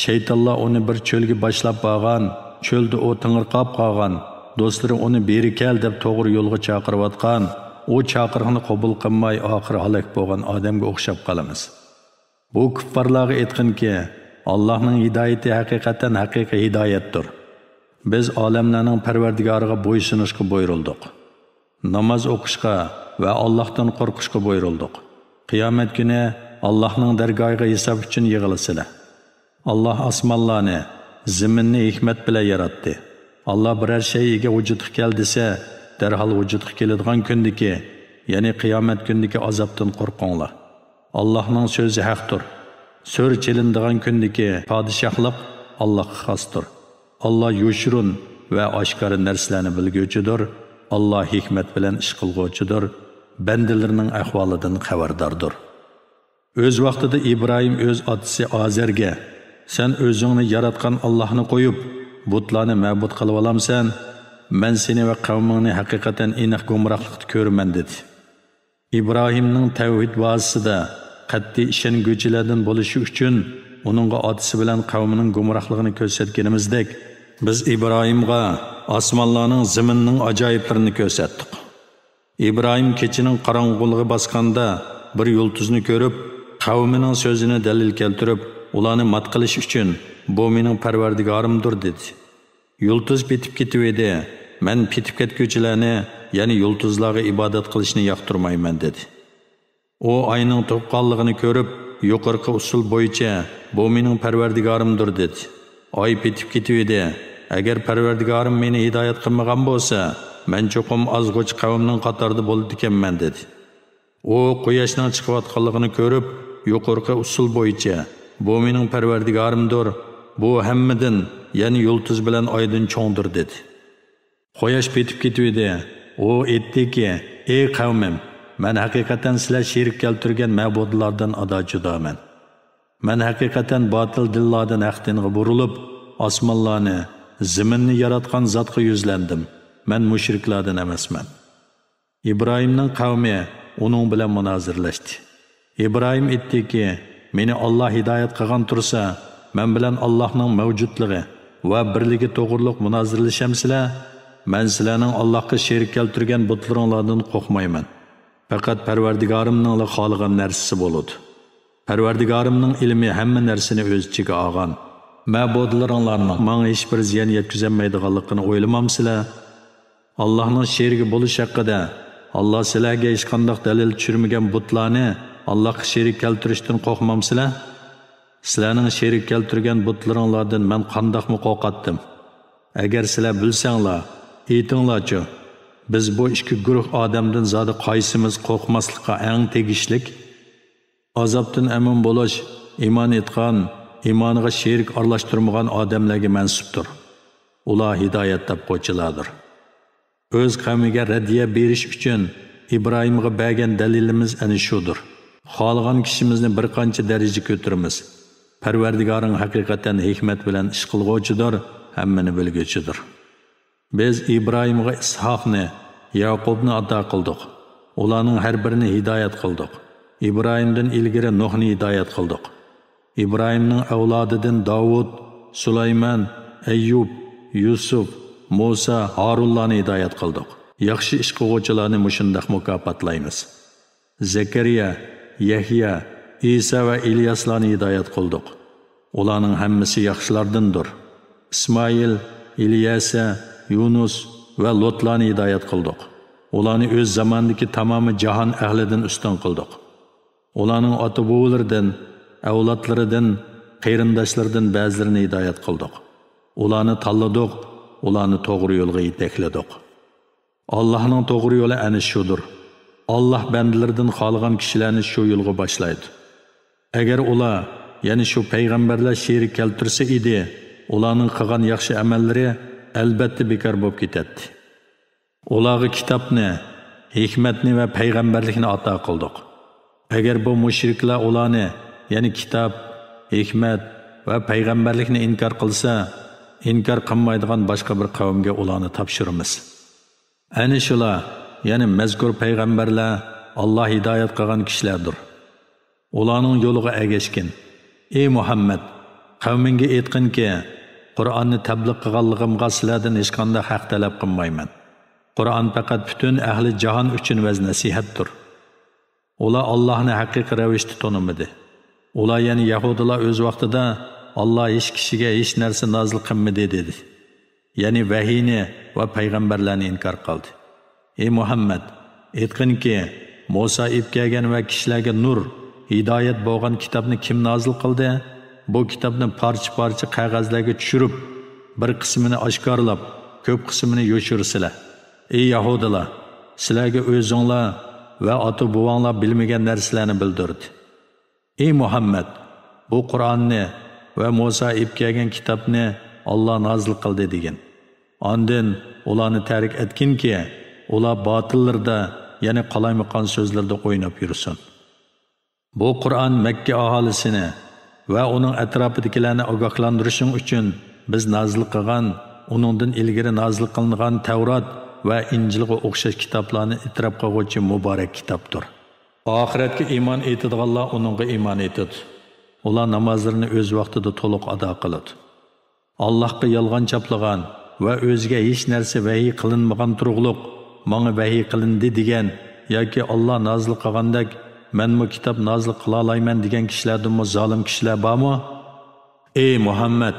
شەيتانلار ئۇنى بىر چۆلگە باشلاپ بارغان، چۆلدە ئۇ تېڭىرقاپ قالغان، دوستلىرى ئۇنى بېرى كەل دەپ توغرا يولغا چاقىرىۋاتقان، ئۇ چاقىرىقنى قوبۇل قىلماي ئاخىرى ھالاك بولغان ئادەمگە ئوخشاپ قالىمىز. بۇ كۇففارلارغا ئېيتقىنكى، ئاللاھنىڭ ھىدايىتى ھەقىقەتەن ھەقىقىي ھىدايەتتۇر. بىز ئالەملەرنىڭ پەرۋەردىگارىغا بويسۇنۇشقا بۇيرۇلدۇق. ناماز ئوقۇشقا ۋە ئاللاھتىن قورقۇشقا بۇيرۇلدۇق. قىيامەت كۈنى ئاللاھنىڭ دەرگاھىغا ھېساب ئۈچۈن يىغىلىسىلەر. ئاللاھ ئاسمانلارنى، زېمىننى ھېكمەت بىلەن ياراتتى. ئاللاھ بىرەر شەيئىگە ۋۇجۇدقا كەل دېسە، دەرھال ۋۇجۇدقا كېلىدىغان كۈندىكى، يەنى قىيامەت كۈنىدىكى ئازابتىن قورقۇڭلار. ئاللاھنىڭ سۆزى ھەقتۇر. سۈر چېلىنىدىغان كۈندىكى پادىشاھلىق ئاللاھقا خاستۇر. ئاللاھ يوشۇرۇن ۋە ئاشكارا نەرسىلەرنى بىلگۈچىدۇر. ئاللاھ ھېكمەت بىلەن ئىش قىلغۇچىدۇر. بەندىلىرىنىڭ ئەھۋالىدىن خەۋەرداردۇر. ئۆز ۋاقتىدا ئىبراھىم ئۆز ئاتىسى ئازەرگە، «سەن ئۆزۈڭنى ياراتقان ئاللاھنى قويۇپ، بۇتلارنى مەبۇد قىلىۋالامسەن؟ مەن سېنى ۋە قەۋمىڭنى ھەقىقەتەن ئېنىق گۇمراھلىقتا كۆرىمەن» دېدى. ئىبراھىمنىڭ تەۋھىد بازىسىدا قەتئىي ئىشەنگۈچىلەردىن بولۇشى ئۈچۈن ئۇنىڭغا ئاتىسى بىلەن قەۋمىنىڭ گۇمراھلىقىنى كۆرسەتكىنىمىزدەك، بىز ئىبراھىمغا ئاسمانلارنىڭ، زېمىننىڭ ئاجايىپلىرىنى كۆرسەتتۇق. ئىبراھىم كېچىنىڭ قاراڭغۇلۇقى باسقاندا بىر يۇلتۇزنى كۆرۈپ، قەۋمىنىڭ سۆزىنى دەلىل كەلتۈرۈپ، ئۇلارنى مات قىلىش ئۈچۈن، «بۇ مېنىڭ پەرۋەردىگارىمدۇر» دېدى. يۇلتۇز پېتىپ كېتىۋىدى. «مەن پېتىپ كەتكۈچىلەرنى، يەنى يۇلتۇزلارغا ئىبادەت قىلىشنى ياقتۇرمايمەن» دېدى. ئۇ ئاينىڭ تۇغقانلىقىنى كۆرۈپ، يۇقىرىقى ئۇسۇل بويىچە، «بۇ مېنىڭ پەرۋەردىگارىمدۇر» دېدى. ئاي پېتىپ كېتىۋىدى. «ئەگەر پەرۋەردىگارىم مېنى ھىدايەت قىلمىغان بولسا، مەن چوقۇم ئازغۇچى قەۋمنىڭ قاتارىدا بولىدىكەنمەن» دېدى. ئۇ قۇياشنىڭ چىقىۋاتقانلىقىنى كۆرۈپ، يۇقىرىقى ئۇسۇل بويىچە، «بۇ مېنىڭ پەرۋەردىگارىمدۇر، بۇ ھەممىدىن، يەنى يۇلتۇز بىلەن ئايدىن چوڭدۇر» دېدى. قۇياش پېتىپ كېتىۋىدى. ئۇ ئېيتتىكى، «ئەي قەۋمىم، مەن ھەقىقەتەن سىلەر شېرىك كەلتۈرگەن مەبۇدلاردىن ئادا جۇدامەن. مەن ھەقىقەتەن باتىل دىنلاردىن ھەق دىنغا بۇرۇلۇپ، ئاسمانلارنى، زېمىننى ياراتقان زاتقا يۈزلەندىم. مەن مۇشرىكلاردىن ئەمەسمەن.» ئىبراھىمنىڭ قەۋمى ئۇنىڭ بىلەن مۇنازىرىلەشتى. ئىبراھىم ئېيتتىكى، «مېنى ئاللاھ ھىدايەت قىلغان تۇرسا، مەن بىلەن ئاللاھنىڭ مەۋجۇتلۇقى ۋە بىرلىكى توغرۇلۇق مۇنازىرىلىشەمسىلەر؟ مەن سىلەرنىڭ ئاللاھقا شېرىك كەلتۈرگەن بۇتلىرىڭلاردىن قورقمايمەن. پەقەت پەرۋەردىگارىمنىڭلا خالىغان نەرسىسى بولىدۇ. پەرۋەردىگارىمنىڭ ئىلمى ھەممە نەرسىنى ئۆز ئىچىگە ئالغان. مەبۇدلىرىڭلارنىڭ ماڭا ھېچبىر زىيان يەتكۈزەلمەيدىغانلىقىنى ئويلىمامسىلەر؟ ئاللاھنىڭ شېرىكى بولۇش ھەققىدە ئاللاھ سىلەرگە ھېچقانداق دەلىل چۈشۈرمىگەن بۇتلارنى ئاللاھقا شېرىك كەلتۈرۈشتىن قورقمامسىلەر؟ سىلەرنىڭ شېرىك كەلتۈرگەن بۇتلىرىڭلاردىن مەن قانداقمۇ قورقاتتىم؟ ئەگەر سىلەر بىلسەڭلار، ئېيتىڭلارچۇ، بىز بۇ ئىككى گۇرۇھ ئادەمدىن زادى قايسىمىز قورقماسلىققا ئەڭ تېگىشلىك؟» ئازابتىن ئەمىن بولۇش ئىمان ئېيتقان، ئىمانىغا شېرىك ئارىلاشتۇرمىغان ئادەملەرگە مەنسۇپتۇر. ئۇلار ھىدايەت تاپقۇچىلاردۇر. ئۆز قەۋمىگە رەددىيە بېرىش ئۈچۈن ئىبراھىمغا بەرگەن دەلىلىمىز ئەنە شۇدۇر. خالىغان كىشىمىزنى بىر قانچە دەرىجە كۆتۈرىمىز. پەرۋەردىگارىڭ ھەقىقەتەن ھېكمەت بىلەن ئىش قىلغۇچىدۇر، ھەممىنى بىلگۈچىدۇر. بىز ئىبراھىمغا ئىسھاقنى، يەقۇبنى ئاتا قىلدۇق. ئۇلارنىڭ ھەر بىرىنى ھىدايەت قىلدۇق. ئىبراھىمدىن ئىلگىرى نۇھنى ھىدايەت قىلدۇق. ئىبراھىمنىڭ ئەۋلادىدىن داۋۇت، سۇلايمان، ئەييۇب، يۈسۈپ، مۇسا، ھارۇنلارنى ھىدايەت قىلدۇق. ياخشى ئىش قىلغۇچىلارنى مۇشۇنداق مۇكاپاتلايمىز. زەكەرىيا، يەھيا، ئىسا ۋە ئىلياسلارنى ھىدايەت قىلدۇق. ئۇلارنىڭ ھەممىسى ياخشىلاردىندۇر. ئىسمائىل، ئىليەسە، يۇنۇس ۋە لۇتلارنى ھىدايەت قىلدۇق. ئۇلارنى ئۆز زامانىدىكى تامامى جاھان ئەھلىدىن ئۈستۈن قىلدۇق. ئۇلارنىڭ ئاتا-بوۋىلىرىدىن، ئەۋلادلىرىدىن، قېرىنداشلىرىدىن بەزىلىرىنى ھىدايەت قىلدۇق. ئۇلارنى تاللىدۇق، ئۇلارنى توغرا يولغا يېتەكلىدۇق. ئاللاھنىڭ توغرا يولى ئەنە شۇدۇر. ئاللاھ بەندىلىرىدىن خالىغان كىشىلەرنى شۇ يولغا باشلايدۇ. ئەگەر ئۇلار، يەنى شۇ پەيغەمبەرلەر شېرىك كەلتۈرسە ئىدى، ئۇلارنىڭ قىلغان ياخشى ئەمەللىرى ئەلبەتتە بىكار بولۇپ كېتەتتى. ئۇلارغا كىتابنى، ھېكمەتنى ۋە پەيغەمبەرلىكنى ئاتا قىلدۇق. ئەگەر بۇ مۇشرىكلار ئۇلارنى، يەنى كىتاب، ھېكمەت ۋە پەيغەمبەرلىكنى ئىنكار قىلسا، ئىنكار قىلمايدىغان باشقا بىر قەۋمگە ئۇلارنى تاپشۇرىمىز. ئەنە شۇلار، يەنى مەزكۇر پەيغەمبەرلەر ئاللاھ ھىدايەت قىلغان كىشىلەردۇر. ئۇلارنىڭ يولىغا ئەگەشكىن. ئى مۇھەممەد، قەۋمىڭگە ئېيتقىنكى، قۇرئاننى تەبلىغ قىلغانلىقىمغا سىلەردىن ھېچقانداق ھەق تەلەپ قىلمايمەن. قۇرئان پەقەت پۈتۈن ئەھلى جاھان ئۈچۈن ۋەز-نەسىھەتتۇر. ئۇلار ئاللاھنى ھەقىقىي رەۋىشتە تونۇمىدى. ئۇلار، يەنى يەھۇدىيلار ئۆز ۋاقتىدا، «ئاللاھ ھېچ كىشىگە ھېچ نەرسە نازىل قىلمىدى» دېدى. يەنى ۋەھىينى ۋە پەيغەمبەرلەرنى ئىنكار قىلدى. ئى مۇھەممەد، ئېيتقىنكى، مۇسا ئېلىپ كەلگەن ۋە كىشىلەرگە نۇر، ھىدايەت بولغان كىتابنى كىم نازىل قىلدى؟ بۇ كىتابنى پارچە-پارچە قەغەزلەرگە چۈشۈرۈپ، بىر قىسمىنى ئاشكارىلاپ، كۆپ قىسمىنى يوشۇرىسىلەر. ئى يەھۇدىيلار، سىلەرگە ئۆزۈڭلار ۋە ئاتا-بوۋاڭلار بىلمىگەن نەرسىلەرنى بىلدۈردى. ئى مۇھەممەد، بۇ قۇرئاننى ۋە مۇسا ئېلىپ كەلگەن كىتابنى ئاللا نازىل قىلدى دېگىن. ئاندىن ئۇلارنى تەرك ئەتكىنكى، ئۇلار باتىللىرىدا، يەنى قالايمىقان سۆزلىرىدە ئويناپ يۈرسۇن. بۇ قۇرئان مەككە ئاھالىسىنى ۋە ئۇنىڭ ئەتراپىدىكىلەرنى ئاگاھلاندۇرۇشۇڭ ئۈچۈن بىز نازىل قىلغان، ئۇنىڭدىن ئىلگىرى نازىل قىلىنغان تەۋرات ۋە ئىنجىلغا ئوخشاش كىتابلارنى ئېتىراپ قىلغۇچى مۇبارەك كىتابتۇر. ئاخىرەتكە ئىمان ئېيتىدىغانلار ئۇنىڭغا ئىمان ئېيتىدۇ. ئۇلار نامازلىرىنى ئۆز ۋاقتىدا تولۇق ئادا قىلىدۇ. ئاللاھقا يالغان چاپلىغان ۋە ئۆزىگە ھېچ نەرسە ۋەھىي قىلىنمىغان تۇرۇقلۇق، ماڭا ۋەھىي قىلىندى دېگەن ياكى ئاللا نازىل قىلغاندەك مەنمۇ كىتاب نازىل قىلالايمەن دېگەن كىشىلەردىنمۇ زالىم كىشىلەر بارمۇ؟ ئى مۇھەممەد!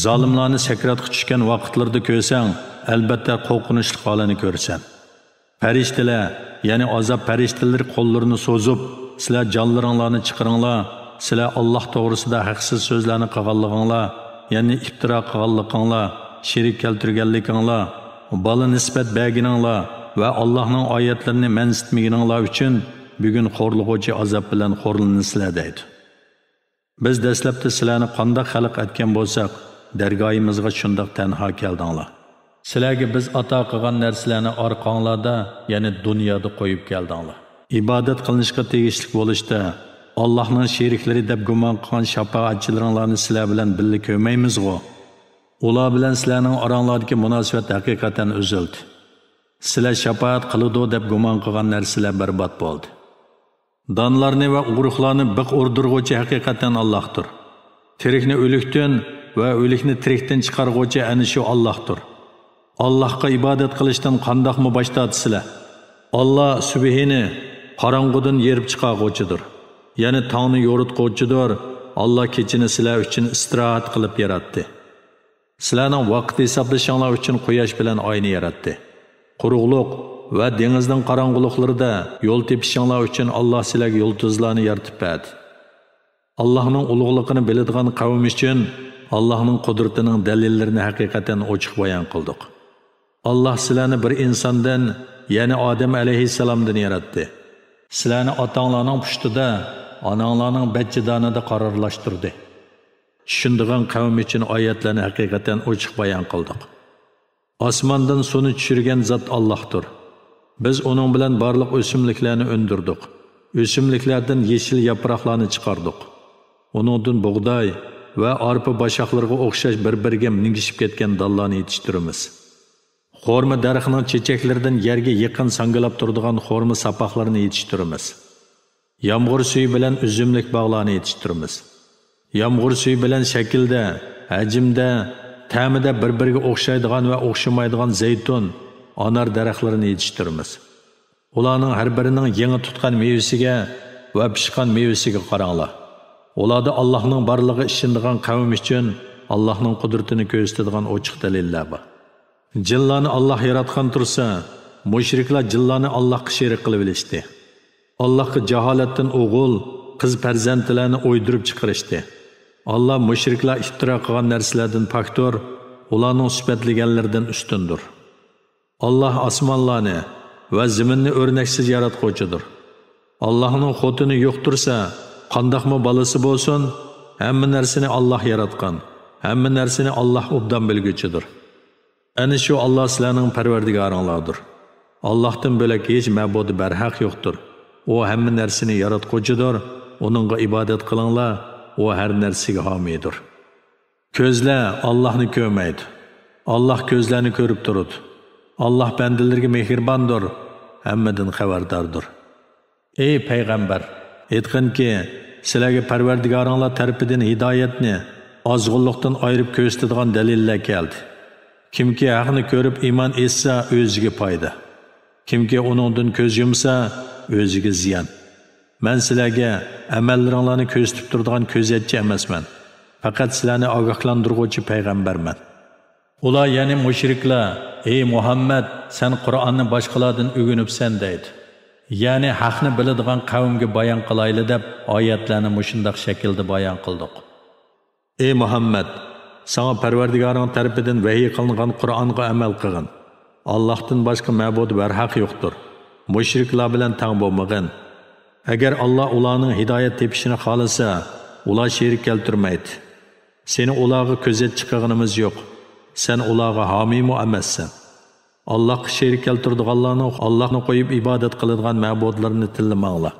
زالىملارنى سەكراتقا چۈشكەن ۋاقىتلىرىدا كۆرسەڭ، ئەلبەتتە قورقۇنچلۇق ھالىنى كۆرىسەن. پەرىشتىلەر، يەنى ئازاب پەرىشتىلىرى قوللىرىنى سوزۇپ، سىلەر جانلىرىڭلارنى چىقىرىڭلار، سىلەر ئاللاھ توغرىسىدا ھەقسىز سۆزلەرنى قىلغانلىقىڭلار، يەنى ئىپتىرا قىلغانلىقىڭلار، شېرىك كەلتۈرگەنلىكىڭلار، بالا نىسبەت بەرگىنىڭلار ۋە ئاللاھنىڭ ئايەتلىرىنى مەنسىتمىگىنىڭلار ئۈچۈن بۈگۈن خورلىغۇچى ئازاب بىلەن خورلىنىسىلەر دەيدۇ. بىز دەسلەپتە سىلەرنى قانداق خەلق ئەتكەن بولساق، دەرگاھىمىزغا شۇنداق تەنھا كەلدىڭلار. سىلەرگە بىز ئاتا قىلغان نەرسىلەرنى ئارقاڭلاردا، يەنى دۇنيادا قويۇپ كەلدىڭلار. ئىبادەت قىلىنىشقا تېگىشلىك بولۇشتا، ئاللاھنىڭ شېرىكلىرى دەپ گۇمان قىلغان شاپائەتچىلىرىڭلارنى سىلەر بىلەن بىللە كۆرمەيمىزغۇ؟ ئۇلار بىلەن سىلەرنىڭ ئاراڭلاردىكى مۇناسىۋەت ھەقىقەتەن ئۈزۈلدى. سىلەر شاپائەت قىلىدۇ دەپ گۇمان قىلغان نەرسىلەر بەربات بولدى. دانلارنى ۋە ئۇرۇقلارنى بىخ ئۇردۇرغۇچى ھەقىقەتەن ئاللاھتۇر. تىرىكنى ئۆلۈكتىن ۋە ئۆلۈكنى تىرىكتىن چىقارغۇچى ئەنە شۇ ئاللاھتۇر. ئاللاھقا ئىبادەت قىلىشتىن قانداقمۇ باش تارتىسىلەر؟ ئاللا سۈبھىنى قاراڭغۇدىن يېرىپ چىقارغۇچىدۇر. يەنى تاڭنى يورۇتقۇچىدۇر. ئاللا كېچىنى سىلەر ئۈچۈن ئىستىراھەت قىلىپ ياراتتى. سىلەرنىڭ ۋاقىت ھېسابلىشىڭلار ئۈچۈن قۇياش بىلەن ئاينى ياراتتى. قۇرۇقلۇق ۋە دېڭىزنىڭ قاراڭغۇلۇقلىرىدا يول تېپىشىڭلار ئۈچۈن ئاللا سىلەرگە يۇلتۇزلارنى يارىتىپ بەردى. ئاللاھنىڭ ئۇلۇغلۇقىنى بىلىدىغان قەۋم ئۈچۈن ئاللاھنىڭ قۇدرىتىنىڭ دەلىللىرىنى ھەقىقەتەن ئوچۇق بايان قىلدۇق. ئاللاھ سىلەرنى بىر ئىنساندىن، يەنى ئادەم ئەلەيھىسسالامدىن ياراتتى. سىلەرنى ئاتاڭلارنىڭ پۇشتىدا، ئاناڭلارنىڭ بەچچىدانىدا قارارلاشتۇردى. چۈشىنىدىغان قەۋم ئۈچۈن ئايەتلەرنى ھەقىقەتەن ئوچۇق بايان قىلدۇق. ئاسماندىن سۇنى چۈشۈرگەن زات ئاللاھتۇر. بىز ئۇنىڭ بىلەن بارلىق ئۆسۈملۈكلەرنى ئۈندۈردۇق. ئۆسۈملۈكلەردىن يېشىل ياپراقلارنى چىقاردۇق. ئۇنىڭدىن بۇغداي ۋە ئارپا باشاقلىرىغا ئوخشاش بىر-بىرىگە مىنگىشىپ كەتكەن دانلارنى يېتىشتۈرىمىز. خورما دەرىخىنىڭ چېچەكلىرىدىن يەرگە يېقىن ساڭگىلاپ تۇرىدىغان خورما ساپاقلىرىنى يېتىشتۈرىمىز. يامغۇر سۈيى بىلەن ئۈزۈملۈك باغلارنى يېتىشتۈرىمىز. يامغۇر سۈيى بىلەن شەكىلدە، ھەجىمدە، تەمىدە بىر-بىرىگە ئوخشايدىغان ۋە ئوخشىمايدىغان زەيتۇن، ئانار دەرەخلىرىنى يېتىشتۈرىمىز. ئۇلارنىڭ ھەر بىرىنىڭ يېڭى تۇتقان مېۋىسىگە ۋە پىشقان مېۋىسىگە قاراڭلار. ئۇلاردا ئاللاھنىڭ بارلىقىغا ئىشىنىدىغان قەۋم ئۈچۈن ئاللاھنىڭ قۇدرىتىنى كۆرسىتىدىغان ئوچۇق دەلىللەر بار. جىنلارنى ئاللاھ ياراتقان تۇرسا، مۇشرىكلار جىنلارنى ئاللاھقا شېرىك قىلىۋېلىشتى. ئاللاھقا جاھالەتتىن ئوغۇل، قىز پەرزەنتلەرنى ئويدۇرۇپ چىقىرىشتى. ئاللاھ مۇشرىكلار ئىپتىرا قىلغان نەرسىلەردىن پاكتۇر، ئۇلارنىڭ سۈپەتلىگەنلىرىدىن ئۈستۈندۇر. ئاللاھ ئاسمانلارنى ۋە زېمىننى ئۆرنەكسىز ياراتقۇچىدۇر. ئاللاھنىڭ خوتۇنى يوق تۇرسا، قانداقمۇ بالىسى بولسۇن، ھەممە نەرسىنى ئاللاھ ياراتقان، ھەممە نەرسىنى ئاللاھ ئوبدان بىلگۈچىدۇر. ئەنە شۇ ئاللاھ سىلەرنىڭ پەرۋەردىگارىڭلاردۇر. ئاللاھتىن بۆلەك ھېچ مەبۇدى بەرھەق يوقتۇر. ئۇ ھەممە نەرسىنى ياراتقۇچىدۇر. ئۇنىڭغا ئىبادەت قىلىڭلار، ئۇ ھەر نەرسىگە ھامىيدۇر. كۆزلەر ئاللاھنى كۆرمەيدۇ. ئاللاھ كۆزلەرنى كۆرۈپ تۇرىدۇ. ئاللاھ بەندىلىرىگە مېھرىباندۇر، ھەممىدىن خەۋەرداردۇر. ئەي پەيغەمبەر، ئېيتقىنكى، سىلەرگە پەرۋەردىگارىڭلار تەرىپىدىن ھىدايەتنى ئازغۇنلۇقتىن ئايرىپ كۆرسىتىدىغان دەلىللەر كەلدى. كىمكى ھەقنى كۆرۈپ ئىمان ئېيتسا، ئۆزىگە پايدا. كىمكى ئۇنىڭدىن كۆز يۇمسا، ئۆزىگە زىيان. مەن سىلەرگە ئەمەللىرىڭلارنى كۆرسىتىپ تۇرىدىغان كۆزەتچى ئەمەسمەن. پەقەت سىلەرنى ئاگاھلاندۇرغۇچى پەيغەمبەرمەن. ئۇلار، يەنى مۇشرىكلار، ئەي مۇھەممەد، سەن قۇرئاننى باشقىلاردىن ئۆگىنىپسەن دەيدۇ. يەنى ھەقنى بىلىدىغان قەۋمگە بايان قىلايلى دەپ ئايەتلەرنى مۇشۇنداق شەكىلدە بايان قىلدۇق. ئەي مۇھەممەد، ساڭا پەرۋەردىگارىڭ تەرىپىدىن ۋەھىي قىلىنغان قۇرئانغا ئەمەل قىلغىن. ئاللاھتىن باشقا مەبۇد بەرھەق يوقتۇر. مۇشرىكلار بىلەن تەڭ بولمىغىن. ئەگەر ئاللاھ ئۇلارنىڭ ھىدايەت تېپىشىنى خالىسا، ئۇلار شېرىك كەلتۈرمەيدۇ. سېنى ئۇلارغا كۆزەتچى قىلغىنىمىز يوق. سەن ئۇلارغا ھامىيمۇ ئەمەسسەن. ئاللاھقا شېرىك كەلتۈرىدىغانلارنىڭ ئاللاھنى قويۇپ ئىبادەت قىلىدىغان مەبۇدلىرىنى تىللىماڭلار.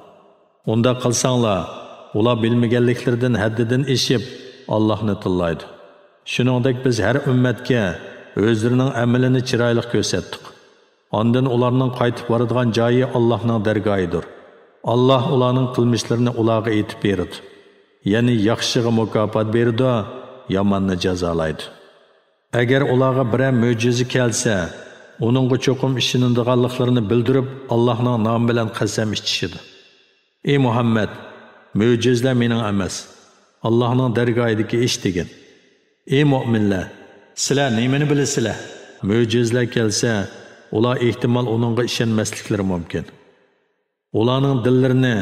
ئۇنداق قىلساڭلار، ئۇلار بىلمىگەنلىكلىرىدىن ھەددىدىن ئېشىپ، ئاللاھنى تىللايدۇ. شۇنىڭدەك بىز ھەر ئۈممەتكە ئۆزلىرىنىڭ ئەمىلىنى چىرايلىق كۆرسەتتۇق. ئاندىن ئۇلارنىڭ قايتىپ بارىدىغان جايى ئاللاھنىڭ دەرگاھىدۇر. ئاللاھ ئۇلارنىڭ قىلمىشلىرىنى ئۇلارغا ئېيتىپ بېرىدۇ. يەنى ياخشىغا مۇكاپات بېرىدۇ، ياماننى جازالايدۇ. ئەگەر ئۇلارغا بىرەر مۆجىزە كەلسە، ئۇنىڭغا چوقۇم ئىشىنىدىغانلىقلىرىنى بىلدۈرۈپ، ئاللاھنىڭ نامى بىلەن قەسەم ئىچىشىدۇ. ئى مۇھەممەد، مۆجىزىلەر مېنىڭ ئەمەس، ئاللاھنىڭ دەرگاھىدىكى ئىش دېگىن. ئى مۆمىنلەر، سىلەر نېمىنى بىلىسىلەر؟ مۆجىزىلەر كەلسە، ئۇلار ئېھتىمال ئۇنىڭغا ئىشەنمەسلىكلىرى مۇمكىن. ئۇلارنىڭ دىللىرىنى،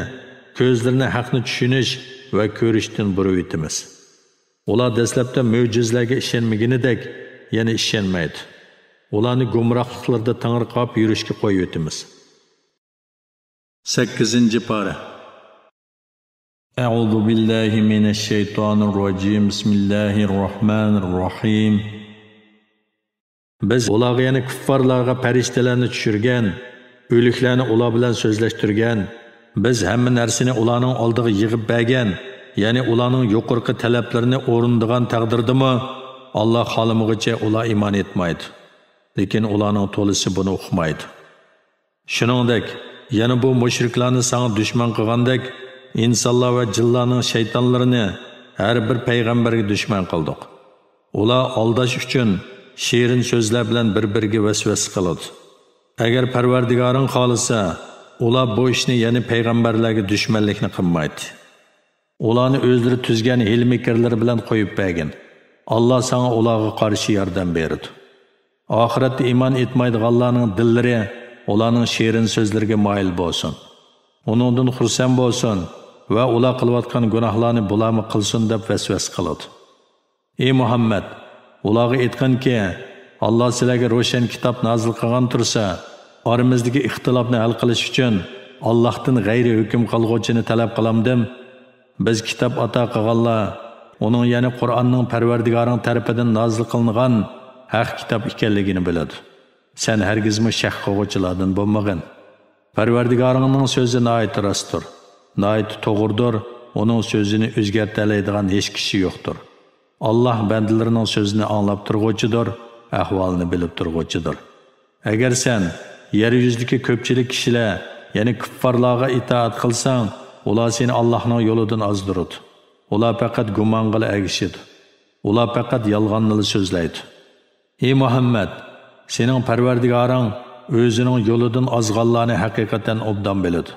كۆزلىرىنى ھەقنى چۈشىنىش ۋە كۆرۈشتىن بۇرۇۋېتىمىز. ئۇلار دەسلەپتە مۆجىزىلەرگە ئىشەنمىگىنىدەك، يەنە ئىشەنمەيدۇ. ئۇلارنى گۇمراھلىقلىرىدا تېڭىرقاپ يۈرۈشكە قويۇۋېتىمىز. سەككىزىنچى پارە. أعوذ بالله من الشيطان الرجيم. بسم الله الرحمن الرحيم. بىز ئۇلارغا، يەنى كۇففارلارغا پەرىشتىلەرنى چۈشۈرگەن، ئۆلۈكلەرنى ئۇلار بىلەن سۆزلەشتۈرگەن، بىز ھەممە نەرسىنى ئۇلارنىڭ ئالدىغا يىغىپ بەرگەن، يەنى ئۇلارنىڭ يۇقىرىقى تەلەپلىرىنى ئورۇندىغان تەقدىردىمۇ، ئاللاھ خالىمىغۇچە ئۇلار ئىمان ئېيتمايدۇ. لېكىن ئۇلارنىڭ تولىسى بۇنى ئۇقمايدۇ. شۇنىڭدەك، يەنە بۇ مۇشرىكلارنى ساڭا دۈشمەن قىلغاندەك، ئىنسانلار ۋە جىنلارنىڭ شەيتانلىرىنى ھەر بىر پەيغەمبەرگە دۈشمەن قىلدۇق. ئۇلار ئالداش ئۈچۈن شېرىن سۆزلەر بىلەن بىر-بىرىگە ۋەسۋەسە قىلىدۇ. ئەگەر پەرۋەردىگارىڭ خالىسا، ئۇلار بۇ ئىشنى، يەنى پەيغەمبەرلەرگە دۈشمەنلىكنى قىلمايتتى. ئۇلارنى ئۆزلىرى تۈزگەن ھىيلە-مىكىرلىرى بىلەن قويۇپ بەرگىن. ئاللاھ ساڭا ئۇلارغا قارشى ياردەم بېرىدۇ. ئاخىرەتتە ئىمان ئېيتمايدىغانلارنىڭ دىللىرى ئۇلارنىڭ شېرىن سۆزلىرىگە مايىل بولسۇن. ئۇنىڭدىن خۇرسەن بولسۇن ۋە ئۇلار قىلىۋاتقان گۇناھلارنى بۇلارمۇ قىلسۇن دەپ ۋەسۋەسە قىلىدۇ. ئى مۇھەممەد، ئۇلارغا ئېيتقىنكى، ئاللاھ سىلەرگە روشەن كىتاب نازىل قىلغان تۇرسا، ئارىمىزدىكى ئىختىلاپنى ھەل قىلىش ئۈچۈن ئاللاھتىن غەيرىي ھۆكۈم قىلغۇچىنى تەلەپ قىلامدىم؟ بىز كىتاب ئاتا قىلغانلار، ئۇنىڭ، يەنى قۇرئاننىڭ پەرۋەردىگارىڭ تەرىپىدىن نازىل قىلىنغان ھەق كىتاب ئىكەنلىكىنى بىلىدۇ. سەن ھەرگىزمۇ شەك قىلغۇچىلاردىن بولمىغىن. پەرۋەردىگارىڭنىڭ سۆزى ناھايىتى راستتۇر، ناھايىتى توغرىدۇر، ئۇنىڭ سۆزىنى ئۆزگەرتەلەيدىغان ھېچ كىشى يوقتۇر. ئاللاھ بەندىلىرىنىڭ سۆزىنى ئاڭلاپ تۇرغۇچىدۇر، ئەھۋالىنى بىلىپ تۇرغۇچىدۇر. ئەگەر سەن، يەر يۈزىدىكى كۆپچىلىك كىشىلەر، يەنى كۇففارلارغا ئىتائەت قىلساڭ، ئۇلار سېنى ئاللاھنىڭ يولىدىن ئازدۇرىدۇ. ئۇلار پەقەت گۇمانغىلا ئەگىشىدۇ. ئۇلار پەقەت يالغاننىلا سۆزلەيدۇ. ئى مۇھەممەد، سېنىڭ پەرۋەردىگارىڭ ئۆزىنىڭ يولىدىن ئازغانلارنى ھەقىقەتەن ئوبدان بىلىدۇ.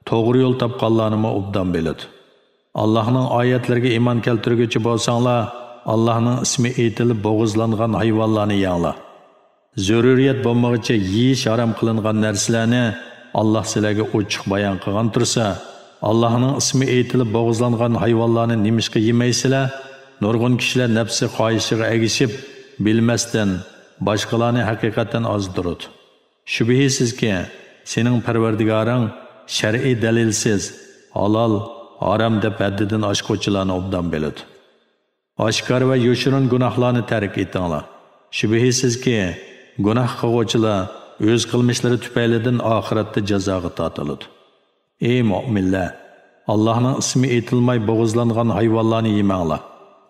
توغرا يول تاپقانلارنىمۇ ئوبدان بىلىدۇ. ئاللاھنىڭ ئايەتلىرىگە ئىمان كەلتۈرگۈچى بولساڭلار، ئاللاھنىڭ ئىسمى ئېيتىلىپ بوغۇزلانغان ھايۋانلارنى يەڭلار. زۆرۈرىيەت بولمىغۇچە يېيىش ھارام قىلىنغان نەرسىلەرنى ئاللاھ سىلەرگە ئوچۇق بايان قىلغان تۇرسا، ئاللاھنىڭ ئىسمى ئېيتىلىپ بوغۇزلانغان ھايۋانلارنى نېمىشقا يېمەيسىلەر؟ نۇرغۇن كىشىلەر نەپسى خاھىشىغا ئەگىشىپ، بىلمەستىن باشقىلارنى ھەقىقەتەن ئازدۇرىدۇ. شۈبھىسىزكى، سېنىڭ پەرۋەردىگارىڭ شەرئىي دەلىلسىز ھالال، ھارام دەپ ھەددىدىن ئاشقۇچىلارنى ئوبدان بىلىدۇ. ئاشكارا ۋە يوشۇرۇن گۇناھلارنى تەرك ئېتىڭلار. شۈبھىسىزكى، گۇناھ قىلغۇچىلار ئۆز قىلمىشلىرى تۈپەيلىدىن ئاخىرەتتە جازاغا تارتىلىدۇ. ئەي مۆمىنلەر! ئاللاھنىڭ ئىسمى ئېيتىلماي بوغۇزلانغان ھايۋانلارنى يېمەڭلار.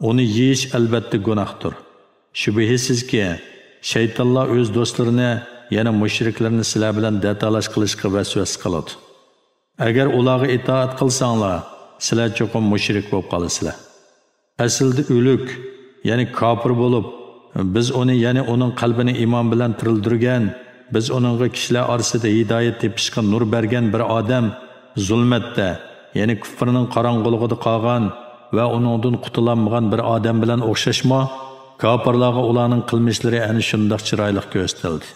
ئۇنى يېيىش ئەلۋەتتە گۇناھتۇر. شۈبھىسىزكى، شەيتانلار ئۆز دوستلىرىنى، يەنى مۇشرىكلىرىنى سىلەر بىلەن دەتالاش قىلىشقا ۋەسۋەسە قىلىدۇ. ئەگەر ئۇلارغا ئىتائەت قىلساڭلار، سىلەر چوقۇم مۇشرىك بولۇپ قالىسىلەر. ئەسلىدە ئۆلۈك، يەنى كاپىر بولۇپ، بىز ئۇنى، يەنى ئۇنىڭ قەلبىنى ئىمان بىلەن تىرىلدۈرگەن، بىز ئۇنىڭغا كىشىلەر ئارىسىدا ھىدايەت تېپىشقا نۇر بەرگەن بىر ئادەم زۇلمەتتە، يەنى كۇفرىنىڭ قاراڭغۇلۇقىدا قالغان ۋە ئۇنىڭدىن قۇتۇلالمىغان بىر ئادەم بىلەن ئوخشاشمۇ؟ كاپىرلارغا ئۇلارنىڭ قىلمىشلىرى ئەنە شۇنداق چىرايلىق كۆرسىتىلدى.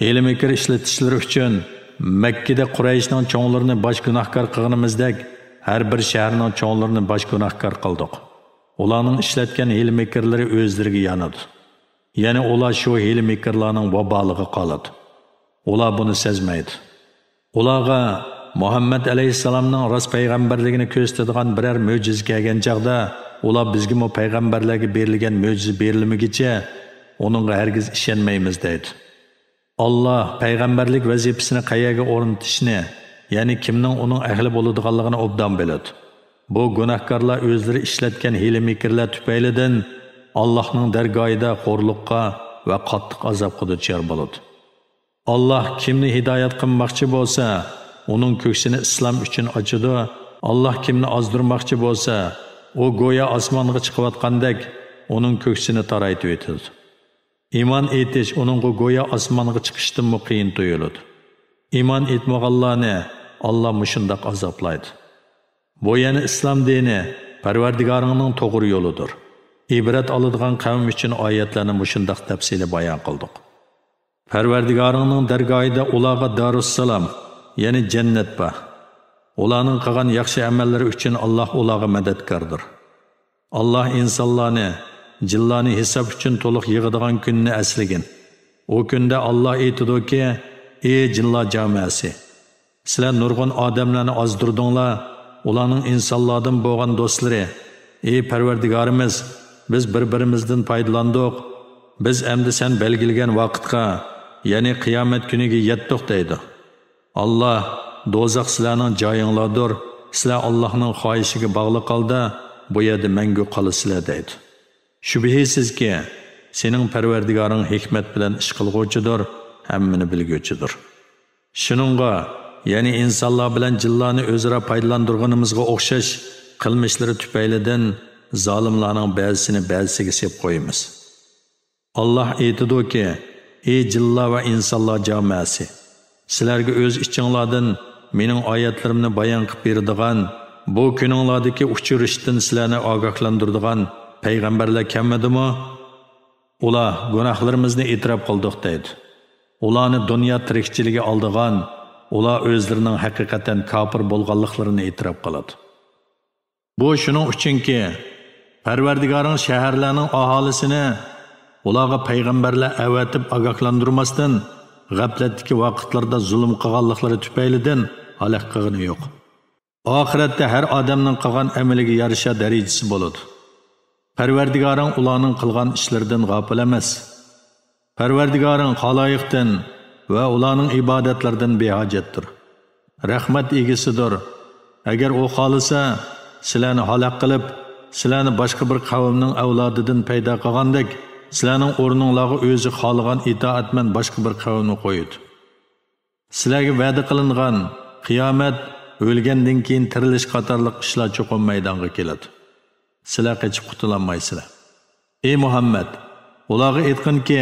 ھىيلە-مىكىر ئىشلىتىشلىرى ئۈچۈن مەككىدە قۇرەيشنىڭ چوڭلىرىنى باش گۇناھكار قىلغىنىمىزدەك، ھەر بىر شەھەرنىڭ چوڭلىرىنى باش گۇناھكار قىلدۇق. ئۇلارنىڭ ئىشلەتكەن ھىيلە-مىكىرلىرى ئۆزلىرىگە يانىدۇ. يەنى ئۇلار شۇ ھىيلە-مىكىرلارنىڭ ۋابالىغا قالىدۇ. ئۇلار بۇنى سەزمەيدۇ. ئۇلارغا مۇھەممەد ئەلەيھىسسالامنىڭ راست پەيغەمبەرلىكىنى كۆرسىتىدىغان بىرەر مۆجىزە كەلگەن چاغدا، ئۇلار بىزگىمۇ پەيغەمبەرلەرگە بېرىلگەن مۆجىزە بېرىلمىگۈچە ئۇنىڭغا ھەرگىز ئىشەنمەيمىز دەيدۇ. ئاللا پەيغەمبەرلىك ۋەزىپىسىنى قەيەرگە ئورنىتىشنى، يەنى كىمنىڭ ئۇنىڭ ئەھلى بولىدىغانلىقىنى ئوبدان بىلىدۇ. بۇ گۇناھكارلار ئۆزلىرى ئىشلەتكەن ھىيلە-مىكىرلەر تۈپەيلىدىن ئاللاھنىڭ دەرگاھىدا خورلۇققا ۋە قاتتىق ئازابقا دۇچار بولىدۇ. ئاللاھ كىمنى ھىدايەت قىلماقچى بولسا، ئۇنىڭ كۆكسىنى ئىسلام ئۈچۈن ئاچىدۇ. ئاللاھ كىمنى ئازدۇرماقچى بولسا، ئۇ گويا ئاسمانغا چىقىۋاتقاندەك ئۇنىڭ كۆكسىنى تارايتىۋېتىدۇ. ئىمان ئېيتىش ئۇنىڭغا گويا ئاسمانغا چىقىشتىنمۇ قىيىن تۇيۇلىدۇ. ئىمان ئېيتمىغانلارنى ئاللاھ مۇشۇنداق ئازابلايدۇ. بۇ يەنە ئىسلام دىنى، پەرۋەردىگارىڭنىڭ توغرا يولىدۇر. ئىبرەت ئالىدىغان قەۋم ئۈچۈن ئايەتلەرنى مۇشۇنداق تەپسىلىي بايان قىلدۇق. پەرۋەردىگارىڭنىڭ دەرگاھىدا ئۇلارغا دارۇسسالام، يەنى جەننەت بار. ئۇلارنىڭ قىلغان ياخشى ئەمەللىرى ئۈچۈن ئاللاھ ئۇلارغا مەدەتكاردۇر. ئاللاھ ئىنسانلارنى، جىنلارنى ھېساب ئۈچۈن تولۇق يىغىدىغان كۈننى ئەسلىگىن. ئۇ كۈندە ئاللاھ ئېيتىدۇكى، ئى جىنلار جامائەسى! سىلەر نۇرغۇن ئادەملەرنى ئازدۇردۇڭلار، ئۇلارنىڭ ئىنسانلاردىن بولغان دوستلىرى، ئى پەرۋەردىگارىمىز، بىز بىر-بىرىمىزدىن پايدىلاندۇق. بىز ئەمدى سەن بەلگىلىگەن ۋاقىتقا، يەنى قىيامەت كۈنىگە يەتتۇق دەيدۇ. ئاللاھ، دوزاخ سىلەرنىڭ جايىڭلاردۇر، سىلەر ئاللاھنىڭ خاھىشىگە باغلىق ھالدا بۇ يەردە مەڭگۈ قالىسىلەر دەيدۇ. شۈبھىسىزكى، سېنىڭ پەرۋەردىگارىڭ ھېكمەت بىلەن ئىش قىلغۇچىدۇر، ھەممىنى بىلگۈچىدۇر. شۇنىڭغا، يەنى ئىنسانلار بىلەن جىنلارنى ئۆزئارا پايدىلاندۇرغىنىمىزغا ئوخشاش قىلمىشلىرى تۈپەيلىدىن زالىملارنىڭ بەزىسىنى بەزىسىگە سېلىپ قويىمىز. ئاللاھ ئېيتىدۇكى، ئى جىنلار ۋە ئىنسانلار جامائەسى! سىلەرگە ئۆز ئىچىڭلاردىن مېنىڭ ئايەتلىرىمنى بايان قىلىپ بېرىدىغان، بۇ كۈنۈڭلاردىكى ئۇچرىشىشتىن سىلەرنى ئاگاھلاندۇرىدىغان پەيغەمبەرلەر كەلمىدىمۇ؟ ئۇلار، گۇناھلىرىمىزنى ئېتىراپ قىلدۇق دەيدۇ. ئۇلارنى دۇنيا تىرىكچىلىكى ئالدىغان، ئۇلار ئۆزلىرىنىڭ ھەقىقەتەن كاپىر بولغانلىقلىرىنى ئېتىراپ قىلىدۇ. بۇ شۇنىڭ ئۈچۈنكى، پەرۋەردىگارىڭ شەھەرلەرنىڭ ئاھالىسىنى ئۇلارغا پەيغەمبەرلەر ئەۋەتىپ ئاگاھلاندۇرماستىن، غەپلەتتىكى ۋاقىتلىرىدا زۇلۇم قىلغانلىقلىرى تۈپەيلىدىن ھالاك قىلغىنى يوق. ئاخىرەتتە ھەر ئادەمنىڭ قىلغان ئەمىلىگە يارىشا دەرىجىسى بولىدۇ. پەرۋەردىگارىڭ ئۇلارنىڭ قىلغان ئىشلىرىدىن غاپىل ئەمەس. پەرۋەردىگارىڭ خالايىقتىن ۋە ئۇلارنىڭ ئىبادەتلىرىدىن بىھاجەتتۇر. رەھمەت ئىگىسىدۇر. ئەگەر ئۇ خالىسا، سىلەرنى ھالاك قىلىپ، سىلەرنى باشقا بىر قەۋمنىڭ ئەۋلادىدىن پەيدا قىلغاندەك، سىلەرنىڭ ئورنۇڭلارغا ئۆزى خالىغان ئىتائەتمەن باشقا بىر قەۋمنى قويىدۇ. سىلەرگە ۋەدە قىلىنغان قىيامەت، ئۆلگەندىن كېيىن تىرىلىش قاتارلىق ئىشلار چوقۇم مەيدانغا كېلىدۇ. سىلەر قېچىپ قۇتۇلالمايسىلەر. ئى مۇھەممەد، ئۇلارغا ئېيتقىنكى،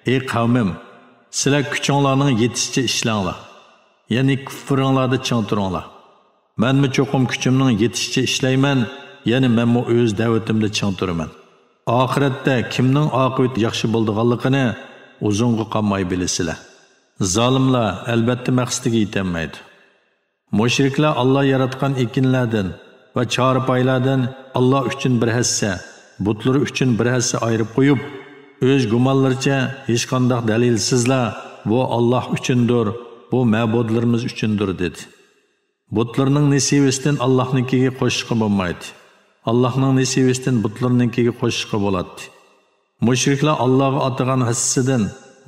ئى قەۋمىم، سىلەر كۈچۈڭلارنىڭ يېتىشىچە ئىشلەڭلار، يەنى كۇفرىڭلاردا چىڭ تۇرۇڭلار. مەنمۇ چوقۇم كۈچۈمنىڭ يېتىشىچە ئىشلەيمەن، يەنى مەنمۇ ئۆز دەۋىتىمدە چىڭ تۇرىمەن. ئاخىرەتتە كىمنىڭ ئاقىۋىتى ياخشى بولىدىغانلىقىنى ئۇزۇنغا قالماي بىلىسىلەر. زالىملار ئەلۋەتتە مەقسىتىگە يېتەلمەيدۇ. مۇشرىكلار ئاللا ياراتقان ئېكىنلەردىن ۋە چارپايلاردىن ئاللا ئۈچۈن بىر ھەسسە، بۇتلىرى ئۈچۈن بىر ھەسسە ئايرىپ قويۇپ، ئۆز گۇمانلىرىچە ھېچقانداق دەلىلسىزلا، بۇ ئاللا ئۈچۈندۇر، بۇ مەبۇدلىرىمىز ئۈچۈندۇر دېدى. بۇتلىرىنىڭ نېسىۋىسىدىن ئاللاھنىڭكىگە قوشۇشقا بولمايتتى. ئاللاھنىڭ نېسىۋىسىدىن بۇتلىرىنىڭكىگە قوشۇشقا بولاتتى. مۇشرىكلار ئاللاغا ئاتىغان ھەسسىسىدىن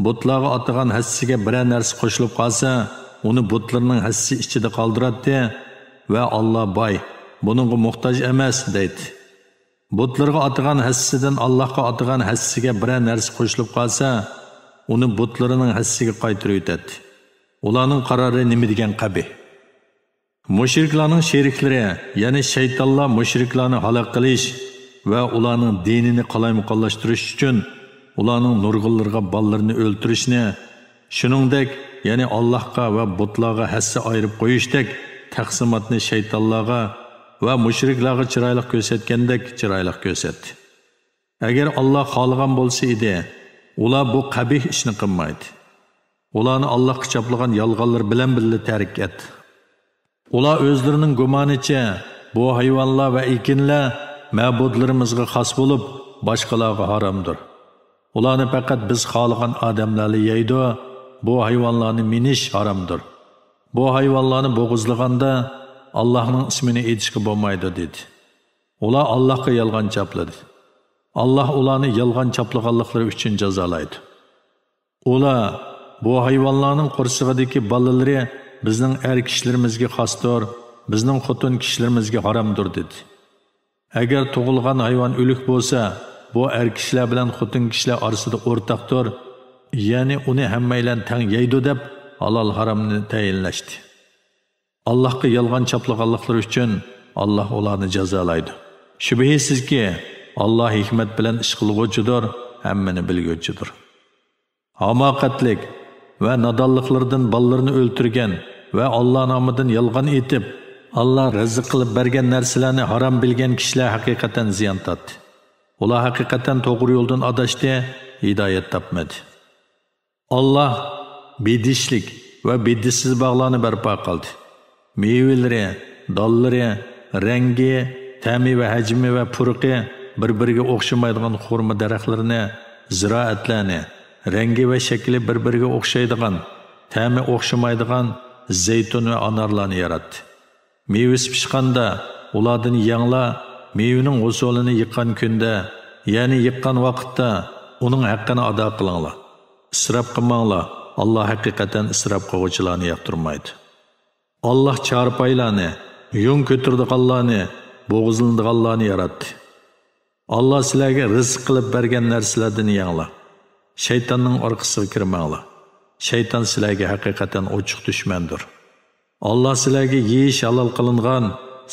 بۇتلارغا ئاتىغان ھەسسىگە بىرەر نەرسە قوشۇلۇپ قالسا، ئۇنى بۇتلىرىنىڭ ھەسسىسى ئىچىدە قالدۇراتتى ۋە ئاللا باي، بۇنىڭغا موھتاج ئەمەس دەيتتى. بۇتلىرىغا ئاتىغان ھەسسىسىدىن ئاللاھقا ئاتىغان ھەسسىسىگە بىرەر نەرسە قوشۇلۇپ قالسا، ئۇنى بۇتلىرىنىڭ ھەسسىسىگە قايتۇرۇۋېتەتتى. ئۇلارنىڭ قارارى نېمە دېگەن قەبىھ! مۇشرىكلارنىڭ شېرىكلىرى، يەنى شەيتانلار مۇشرىكلارنى ھالاك قىلىش ۋە ئۇلارنىڭ دىنىنى قالايمىقانلاشتۇرۇش ئۈچۈن ئۇلارنىڭ نۇرغۇنلىرىغا بالىلىرىنى ئۆلتۈرۈشنى، شۇنىڭدەك، يەنى ئاللاھقا ۋە بۇتلارغا ھەسسە ئايرىپ قويۇشتەك تەقسىماتنى شەيتانلارغا ۋە مۇشرىكلارغا چىرايلىق كۆرسەتكەندەك چىرايلىق كۆرسەتتى. ئەگەر ئاللا خالىغان بولسا ئىدى، ئۇلار بۇ قەبىھ ئىشنى قىلمايدى. ئۇلارنى ئاللاھقا چاپلىغان يالغانلىرى بىلەن بىللە تەرك ئەت. ئۇلار ئۆزلىرىنىڭ گۇمانىچە، بۇ ھايۋانلار ۋە ئېكىنلەر مەبۇدلىرىمىزغا خاس بولۇپ، باشقىلارغا ھارامدۇر. ئۇلارنى پەقەت بىز خالىغان ئادەملەرلا يەيدۇ، بۇ ھايۋانلارنى مىنىش ھارامدۇر. بۇ ھايۋانلارنى بوغۇزلىغاندا ئاللاھنىڭ ئىسمىنى ئېيتىشقا بولمايدۇ، دېدى. ئۇلار ئاللاھقا يالغان چاپلىدى. ئاللاھ ئۇلارنى يالغان چاپلىغانلىقلىرى ئۈچۈن جازالايدۇ. ئۇلار، بۇ ھايۋانلارنىڭ قورسىقىدىكى بالىلىرى بىزنىڭ ئەر كىشىلىرىمىزگە خاستۇر، بىزنىڭ خوتۇن كىشىلىرىمىزگە ھارامدۇر، دېدى. ئەگەر تۇغۇلغان ھايۋان ئۆلۈك بولسا، بۇ ئەر كىشىلەر بىلەن خوتۇن كىشىلەر ئارىسىدا ئورتاقتۇر، يەنى ئۇنى ھەممەيلەن تەڭ يەيدۇ دەپ، ھالال ھارامنى تەيىنلەشتى. ئاللاھقا يالغان چاپلىغانلىقلىرى ئۈچۈن ئاللاھ ئۇلارنى جازالايدۇ. شۈبھىسىزكى، ئاللاھ ھېكمەت بىلەن ئىش قىلغۇچىدۇر، ھەممىنى بىلگۈچىدۇر. ھاماقەتلىك ۋە نادانلىقلىرىدىن بالىلىرىنى ئۆلتۈرگەن ۋە ئاللا نامىدىن يالغان ئېيتىپ، ئاللا رىزىق قىلىپ بەرگەن نەرسىلەرنى ھارام بىلگەن كىشىلەر ھەقىقەتەن زىيان تارتتى. ئۇلار ھەقىقەتەن توغرا يولدىن ئاداشتى، ھىدايەت تاپمىدى. ئاللا بېدىشلىك ۋە بېدىشسىز باغلارنى بەرپا قىلدى. مېۋىلىرى، دانلىرى، رەڭگى، تەمى ۋە ھەجمى ۋە پۇرىقى بىر-بىرىگە ئوخشىمايدىغان خورما دەرەخلىرىنى، زىرائەتلەرنى، رەڭگى ۋە شەكلى بىر-بىرىگە ئوخشايدىغان، تەمى ئوخشىمايدىغان زەيتۇن ۋە ئانارلارنى ياراتتى. مېۋىسى پىشقاندا، ئۇلاردىن يەڭلار، مېۋىنىڭ ھوسۇلىنى يىغقان كۈندە، يەنى يىغقان ۋاقىتتا ئۇنىڭ ھەققىنى ئادا قىلىڭلار. ئىسراپ قىلماڭلار، ئاللا ھەقىقەتەن ئىسراپ قىلغۇچىلارنى ياقتۇرمايدۇ. ئاللا چارپايلارنى، يۇڭ كۆتۈرىدىغانلارنى، بوغۇزلىنىدىغانلارنى ياراتتى. ئاللا سىلەرگە رىزىق قىلىپ بەرگەن نەرسىلەردىن يەڭلار. شەيتاننىڭ ئارقىسىغا كىرمەڭلار. شەيتان سىلەرگە ھەقىقەتەن ئوچۇق دۈشمەندۇر. ئاللا سىلەرگە يېيىش ھالال قىلىنغان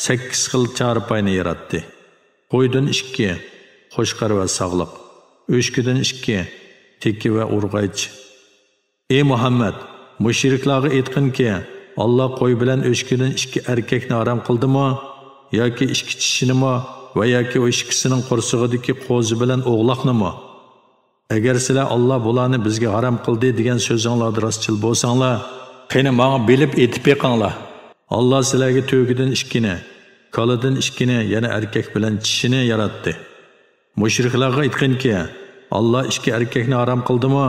سەككىز خىل چارپاينى ياراتتى. قويدىن ئىككى، قوچقار ۋە ساغلىق. ئۆچكىدىن ئىككى، تېكى ۋە ئۇرغايچ. ئى مۇھەممەد، مۇشرىكلارغا ئېيتقىنكى، ئاللا قوي بىلەن ئۆچكىدىن ئىككى ئەركەكنى ھارام قىلدىمۇ؟ ياكى ئىككى چىشىنىمۇ؟ ۋە ياكى ئۇ ئىككىسىنىڭ قورسىقىدىكى قوزا بىلەن ئوغلاقنىمۇ؟ ئەگەر سىلەر ئاللا بۇلارنى بىزگە ھارام قىلدى دېگەن سۆزۈڭلاردا راستچىل بولساڭلار، قېنى، ماڭا بىلىپ ئېيتىپ بېقىڭلار. ئاللا سىلەرگە تۆگىدىن ئىككىنى، كالىدىن ئىككىنى، يەنە ئەركەك بىلەن چىشىنى ياراتتى. مۇشرىكلارغا ئېيتقىنكى، ئاللا ئىككى ئەركەكنى ھارام قىلدىمۇ؟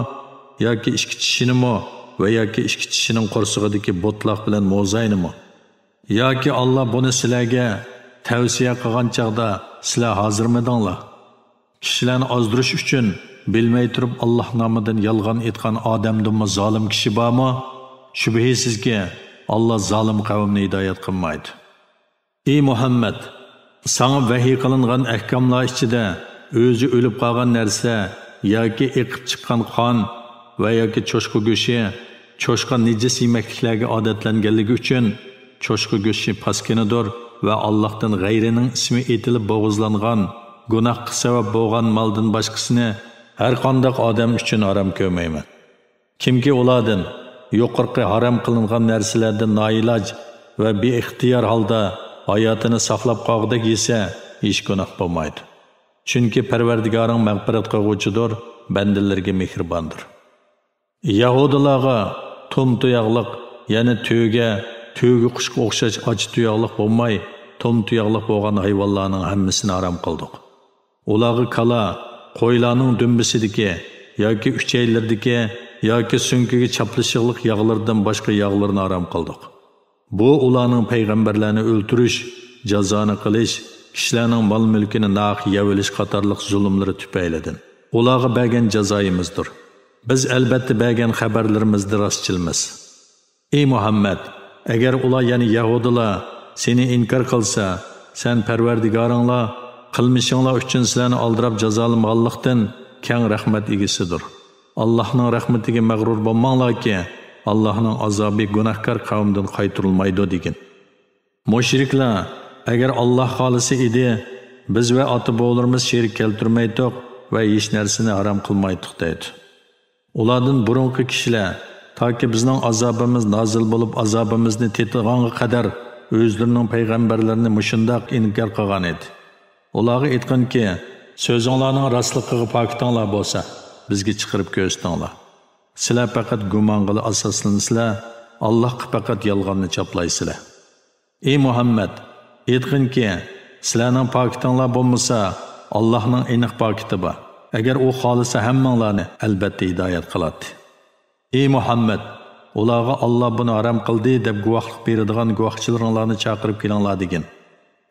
ياكى ئىككى چىشىنىمۇ ۋە ياكى ئىككى چىشىنىڭ قورسىقىدىكى بوتلاق بىلەن موزاينىمۇ؟ ياكى ئاللا بۇنى سىلەرگە تەۋسىيە قىلغان چاغدا سىلەر ھازىرمىدىڭلار؟ كىشىلەرنى ئازدۇرۇش ئۈچۈن بىلمەي تۇرۇپ ئاللا نامىدىن يالغان ئېيتقان ئادەمدىنمۇ زالىم كىشى بارمۇ؟ شۈبھىسىزكى، ئاللا زالىم قەۋمنى ھىدايەت قىلمايدۇ. ئى مۇھەممەد! ساڭا ۋەھىي قىلىنغان ئەھكاملار ئىچىدە ئۆزى ئۆلۈپ قالغان نەرسە ياكى ئېقىپ چىققان قان ۋە ياكى چوشقا گۆشى، چوشقا نىجىس يېمەكلىكلەرگە ئادەتلەنگەنلىكى ئۈچۈن، چوشقا گۆشى پاسكىنىدۇر ۋە ئاللاھتىن غەيرىنىڭ ئىسمى ئېيتىلىپ بوغۇزلانغان، گۇناھقا سەۋەب بولغان مالدىن باشقىسىنى ھەرقانداق ئادەم ئۈچۈن ھارام كۆرمەيمەن. كىمكى ئۇلاردىن، يۇقىرىقى ھارام قىلىنغان نەرسىلەردىن نائىلاج ۋە بىئىختىيار ھالدا ھاياتىنى ساقلاپ قالغۇدەك يېسە، ھېچ گۇناھ بولمايدۇ. چۈنكى پەرۋەردىگارىڭ مەغپىرەت قىلغۇچىدۇر، بەندىلىرىگە مېھرىباندۇر. يەھۇدىيلارغا توم-تۇياقلىق، يەنى تۆگە، تۆگە قۇشقا ئوخشاش ئاچا تۇياقلىق بولماي، توم-تۇياقلىق بولغان ھايۋانلارنىڭ ھەممىسىنى ھارام قىلدۇق. ئۇلارغا كالا، قويلارنىڭ دۈمبىسىدىكى ياكى ئۈچەيلىرىدىكى ياكى سۆڭىكىگە چاپلىشىقلىق ياغلىرىدىن باشقا ياغلىرىنى ھارام قىلدۇق. بۇ ئۇلارنىڭ پەيغەمبەرلەرنى ئۆلتۈرۈش، جازانى قىلىش، كىشىلەرنىڭ مال-مۈلكىنى ناھەق يەۋېلىش قاتارلىق زۇلۇملىرى تۈپەيلىدىن. ئۇلارغا بەرگەن جازايىمىزدۇر. بىز ئەلبەتتە بەرگەن خەۋەرلىرىمىزدە راستچىلمىز. ئى مۇھەممەد! ئەگەر ئۇلار، يەنى يەھۇدىيلار، سېنى ئىنكار قىلسا، سەن پەرۋەردىگارىڭلار قىلمىشىڭلار ئۈچۈن سىلەرنى ئالدىراپ جازالىمىغانلىقتىن، كەڭ رەھمەت ئىگىسىدۇر. ئاللاھنىڭ رەھمىتىگە مەغرۇر بولماڭلاركى، ئاللاھنىڭ ئازابى گۇناھكار قەۋمدىن قايتۇرۇلمايدۇ، دېگىن. مۇشرىكلار، ئەگەر ئاللاھ خالىسا ئىدى، بىز ۋە ئاتا-بوۋىلىرىمىز شېرىك كەلتۈرمەيتتۇق ۋە ھېچ نەرسىنى ھارام قىلمايتتۇق، دەيدۇ. ئۇلاردىن بۇرۇنقى كىشىلەر، تاكى بىزنىڭ ئازابىمىز نازىل بولۇپ، ئازابىمىزنى تېتىغانغا قەدەر ئۆزلىرىنىڭ پەيغەمبەرلىرىنى مۇشۇنداق ئىنكار قىلغان ئىدى. ئۇلارغا ئېيتقىنكى، سۆزۈڭلارنىڭ راستلىقىغا پاكىتىڭلار بولسا، بىزگە چىقىرىپ كۆرسىتىڭلار. سىلەر پەقەت گۇمانغىلا ئاساسلىنىسىلەر، ئاللاھقا پەقەت يالغاننى چاپلايسىلەر. ئى مۇھەممەد، ئېيتقىنكى، سىلەرنىڭ پاكىتىڭلار بولمىسا، ئاللاھنىڭ ئېنىق پاكىتى بار. ئەگەر ئۇ خالىسا ھەممىڭلارنى ئەلبەتتە ھىدايەت قىلاتتى. ئى مۇھەممەد، ئۇلارغا ئاللا بۇنى ھارام قىلدى دەپ گۇۋاھلىق بېرىدىغان گۇۋاھچىلىرىڭلارنى چاقىرىپ كېلىڭلار دېگىن.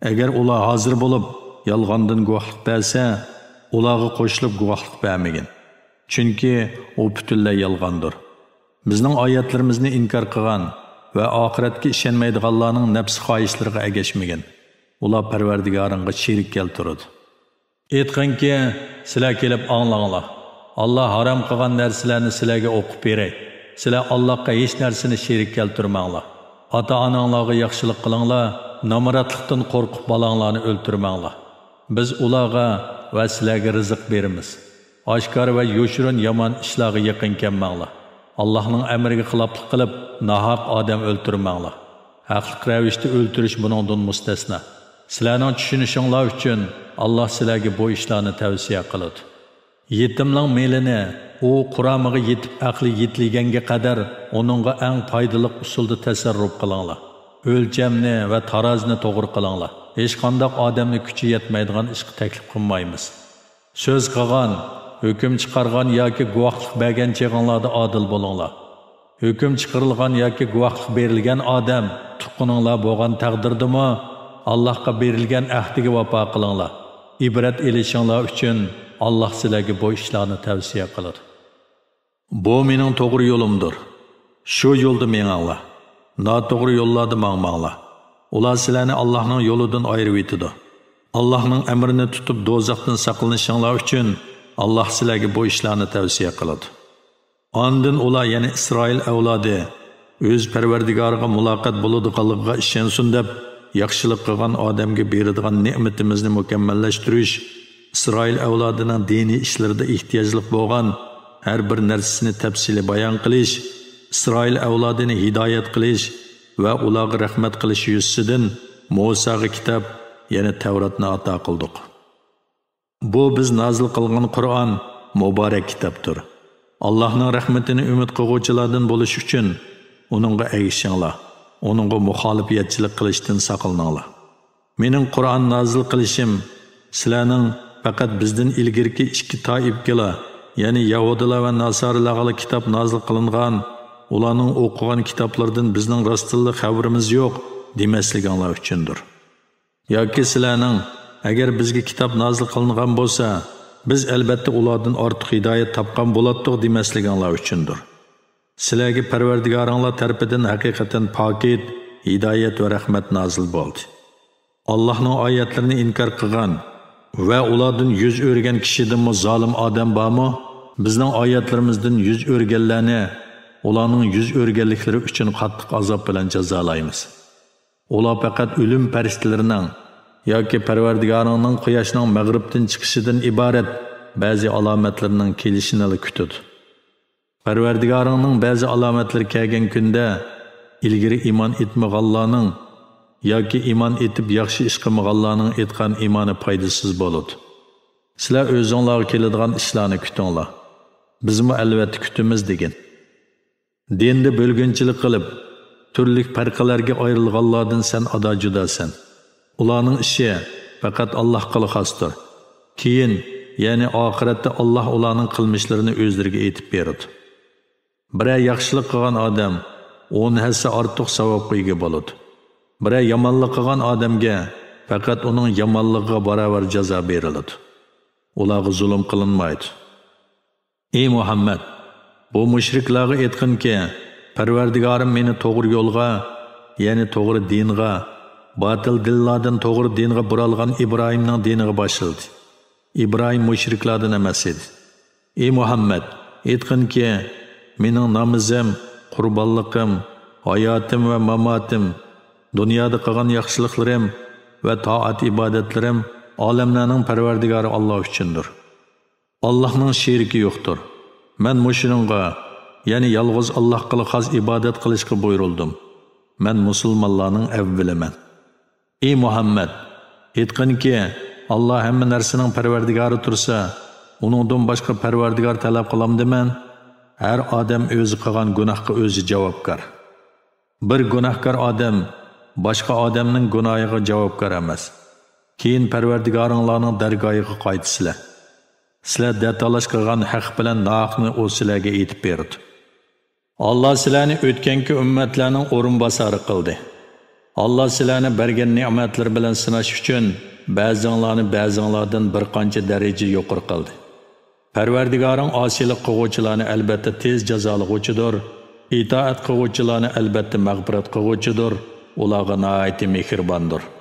ئەگەر ئۇلار ھازىر بولۇپ، يالغاندىن گۇۋاھلىق بەرسە، ئۇلارغا قوشۇلۇپ گۇۋاھلىق بەرمىگىن. چۈنكى ئۇ پۈتۈنلەي يالغاندۇر. بىزنىڭ ئايەتلىرىمىزنى ئىنكار قىلغان ۋە ئاخىرەتكە ئىشەنمەيدىغانلارنىڭ نەپس خاھىشلىرىغا ئەگەشمىگىن. ئۇلار پەرۋەردىگارىڭغا شېرىك كەلتۈرىدۇ. ئېيتقىنكى، سىلەر كېلىپ ئاڭلاڭلار. ئاللا ھارام قىلغان نەرسىلەرنى سىلەرگە ئوقۇپ بېرەي. سىلەر ئاللاغا ھېچ نەرسىنى شېرىك كەلتۈرمەڭلار. ئاتا-ئاناڭلارغا ياخشىلىق قىلىڭلار، نامراتلىقتىن قورقۇپ بالاڭلارنى ئۆلتۈرمەڭلار. بىز ئۇلارغا ۋە سىلەرگە رىزىق بېرىمىز. ئاشكارا ۋە يوشۇرۇن يامان ئىشلارغا يېقىن كەلمەڭلار. ئاللاھنىڭ ئەمرىگە خىلاپلىق قىلىپ، ناھەق ئادەم ئۆلتۈرمەڭلار. ھەقلىق رەۋىشتە ئۆلتۈرۈش بۇنىڭدىن مۇستەسنا. سىلەرنىڭ چۈشىنىشىڭلار ئۈچۈن، ئاللا سىلەرگە بۇ ئىشلارنى تەۋسىيە قىلىدۇ. يېتىمنىڭ مېلىنى ئۇ قۇرامىغا يېتىپ، ئەقلى يېتىلگەنگە قەدەر ئۇنىڭغا ئەڭ پايدىلىق ئۇسۇلدا تەسەررۇپ قىلىڭلار. ئۆلچەمنى ۋە تارازىنى توغرا قىلىڭلار. ھېچقانداق ئادەمنى كۈچى يەتمەيدىغان ئىشقا تەكلىپ قىلمايمىز. سۆز قىلغان، ھۆكۈم چىقارغان ياكى گۇۋاھلىق بەرگەن چېغىڭلاردا ئادىل بولۇڭلار. ھۆكۈم چىقىرىلغان ياكى گۇۋاھلىق بېرىلگەن ئادەم تۇغقىنىڭلار بولغان تەقدىردىمۇ، ئاللاھقا بېرىلگەن ئەھدىگە ۋاپا قىلىڭلار. ئىبرەت ئېلىشىڭلار ئۈچۈن ئاللاھ سىلەرگە بۇ ئىشلارنى تەۋسىيە قىلىدۇ. بۇ مېنىڭ توغرا يولۇمدۇر. شۇ يولدا مېڭىڭلار. ناتوغرا يوللاردا ماڭماڭلار. ئۇلار سىلەرنى ئاللاھنىڭ يولىدىن ئايرىۋېتىدۇ. ئاللاھنىڭ ئەمرىنى تۇتۇپ، دوزاختىن ساقلىنىشىڭلار ئۈچۈن ئاللاھ سىلەرگە بۇ ئىشلارنى تەۋسىيە قىلىدۇ. ئاندىن ئۇلار، يەنى ئىسرائىل ئەۋلادى، ئۆز پەرۋەردىگارىغا مۇلاقات بولىدىغانلىقىغا ئىشەنسۇن دەپ، ياخشىلىق قىلغان ئادەمگە بېرىدىغان نېمىتىمىزنى مۇكەممەللەشتۈرۈش، ئىسرائىل ئەۋلادىنىڭ دىنىي ئىشلىرىدا ئېھتىياجلىق بولغان ھەر بىر نەرسىسىنى تەپسىلىي بايان قىلىش، ئىسرائىل ئەۋلادىنى ھىدايەت قىلىش ۋە ئۇلارغا رەھمەت قىلىش يۈزىسىدىن مۇساغا كىتاب، يەنى تەۋراتنى ئاتا قىلدۇق. بۇ بىز نازىل قىلغان قۇرئان مۇبارەك كىتابتۇر. ئاللاھنىڭ رەھمىتىنى ئۈمىد قىلغۇچىلاردىن بولۇش ئۈچۈن ئۇنىڭغا ئەگىشىڭلار، ئۇنىڭغا مۇخالىپەتچىلىك قىلىشتىن ساقلىنىڭلار. مېنىڭ قۇرئان نازىل قىلىشىم سىلەرنىڭ پەقەت بىزدىن ئىلگىرىكى ئىككى تائىپىگىلا، يەنى يەھۇدىيلار ۋە ناسارىلارغىلا كىتاب نازىل قىلىنغان، ئۇلارنىڭ ئوقۇغان كىتابلىرىدىن بىزنىڭ راستتىنلا خەۋىرىمىز يوق دېمەسلىكىڭلار ئۈچۈندۇر. ياكى سىلەرنىڭ، ئەگەر بىزگە كىتاب نازىل قىلىنغان بولسا، بىز ئەلبەتتە ئۇلاردىن ئارتۇق ھىدايەت تاپقان بولاتتۇق دېمەسلىكىڭلار ئۈچۈندۇر. سىلەرگە پەرۋەردىگارىڭلار تەرىپىدىن ھەقىقەتەن پاكىت، ھىدايەت ۋە رەھمەت نازىل بولدى. ئاللاھنىڭ ئايەتلىرىنى ئىنكار قىلغان ۋە ئۇلاردىن يۈز ئۆرۈگەن كىشىدىنمۇ زالىم ئادەم بارمۇ؟ بىزنىڭ ئايەتلىرىمىزدىن يۈز ئۆرۈگەنلەرنى ئۇلارنىڭ يۈز ئۆرۈگەنلىكلىرى ئۈچۈن قاتتىق ئازاب بىلەن جازالايمىز. ئۇلار پەقەت ئۆلۈم پەرىشتىلىرىنىڭ ياكى پەرۋەردىگارىڭنىڭ قۇياشنىڭ مەغرىبتىن چىقىشىدىن ئىبارەت بەزى ئالامەتلىرىنىڭ كېلىشىنىلا كۈتىدۇ. پەرۋەردىگارىڭنىڭ بەزى ئالامەتلىرى كەلگەن كۈندە، ئىلگىرى ئىمان ئېيتمىغانلارنىڭ ياكى ئىمان ئېيتىپ ياخشى ئىش قىلمىغانلارنىڭ ئېيتقان ئىمانى پايدىسىز بولىدۇ. سىلەر ئۆزۈڭلارغا كېلىدىغان ئىشلارنى كۈتۈڭلار. بىزمۇ ئەلۋەتتە كۈتىمىز دېگىن. دىندا بۆلگۈنچىلىك قىلىپ، تۈرلۈك پەرقىلەرگە ئايرىلغانلاردىن سەن ئادا جۇداسەن. ئۇلارنىڭ ئىشى پەقەت ئاللاھقىلا خاستۇر. كېيىن، يەنى ئاخىرەتتە ئاللاھ ئۇلارنىڭ قىلمىشلىرىنى ئۆزلىرىگە ئېيتىپ بېرىدۇ. بىرەر ياخشىلىق قىلغان ئادەم ئون ھەسسە ئارتۇق ساۋابقا ئىگە بولىدۇ. بىرەر يامانلىق قىلغان ئادەمگە پەقەت ئۇنىڭ يامانلىقىغا باراۋەر جازا بېرىلىدۇ. ئۇلارغا زۇلۇم قىلىنمايدۇ. ئى مۇھەممەد، بۇ مۇشرىكلارغا ئېيتقىنكى، پەرۋەردىگارىم مېنى توغرا يولغا، يەنى توغرا دىنغا، باتىل دىنلاردىن توغرا دىنغا بۇرالغان ئىبراھىمنىڭ دىنىغا باشلىدى. ئىبراھىم مۇشرىكلاردىن ئەمەس ئىدى. ئى مۇھەممەد، ئېيتقىنكى، مېنىڭ نامىزىم، قۇربانلىقىم، ھاياتىم ۋە ماماتىم، دۇنيادا قىلغان ياخشىلىقلىرىم ۋە تائەت-ئىبادەتلىرىم ئالەملەرنىڭ پەرۋەردىگارى ئاللا ئۈچۈندۇر. ئاللاھنىڭ شېرىكى يوقتۇر. مەن مۇشۇنىڭغا، يەنى يالغۇز ئاللاھقىلا خاس ئىبادەت قىلىشقا بۇيرۇلدۇم. مەن مۇسۇلمانلارنىڭ ئەۋۋىلىمەن. ئى مۇھەممەد، ئېيتقىنكى، ئاللا ھەممە نەرسىنىڭ پەرۋەردىگارى تۇرسا، ئۇنىڭدىن باشقا پەرۋەردىگار تەلەپ قىلامدىمەن؟ ھەر ئادەم ئۆزى قىلغان گۇناھقا ئۆزى جاۋابكار. بىر گۇناھكار ئادەم باشقا ئادەمنىڭ گۇناھىغا جاۋابكار ئەمەس. كېيىن پەرۋەردىگارىڭلارنىڭ دەرگاھىغا قايتىسىلەر. سىلەر دەتالاش قىلغان ھەق بىلەن ناھەقنى ئۇ سىلەرگە ئېيتىپ بېرىدۇ. ئاللا سىلەرنى ئۆتكەنكى ئۈممەتلەرنىڭ ئورۇنباسارى قىلدى. ئاللا سىلەرنى بەرگەن نېمەتلىرى بىلەن سىناش ئۈچۈن بەزىڭلارنى بەزىڭلاردىن بىر قانچە دەرىجە يۇقىرى قىلدى. پەرۋەردىگارىڭ ئاسىيلىق قىلغۇچىلارنى ئەلبەتتە تېز جازالىغۇچىدۇر، ئىتائەت قىلغۇچىلارنى ئەلبەتتە مەغپىرەت قىلغۇچىدۇر، ئۇلارغا ناھايىتى مېھرىباندۇر.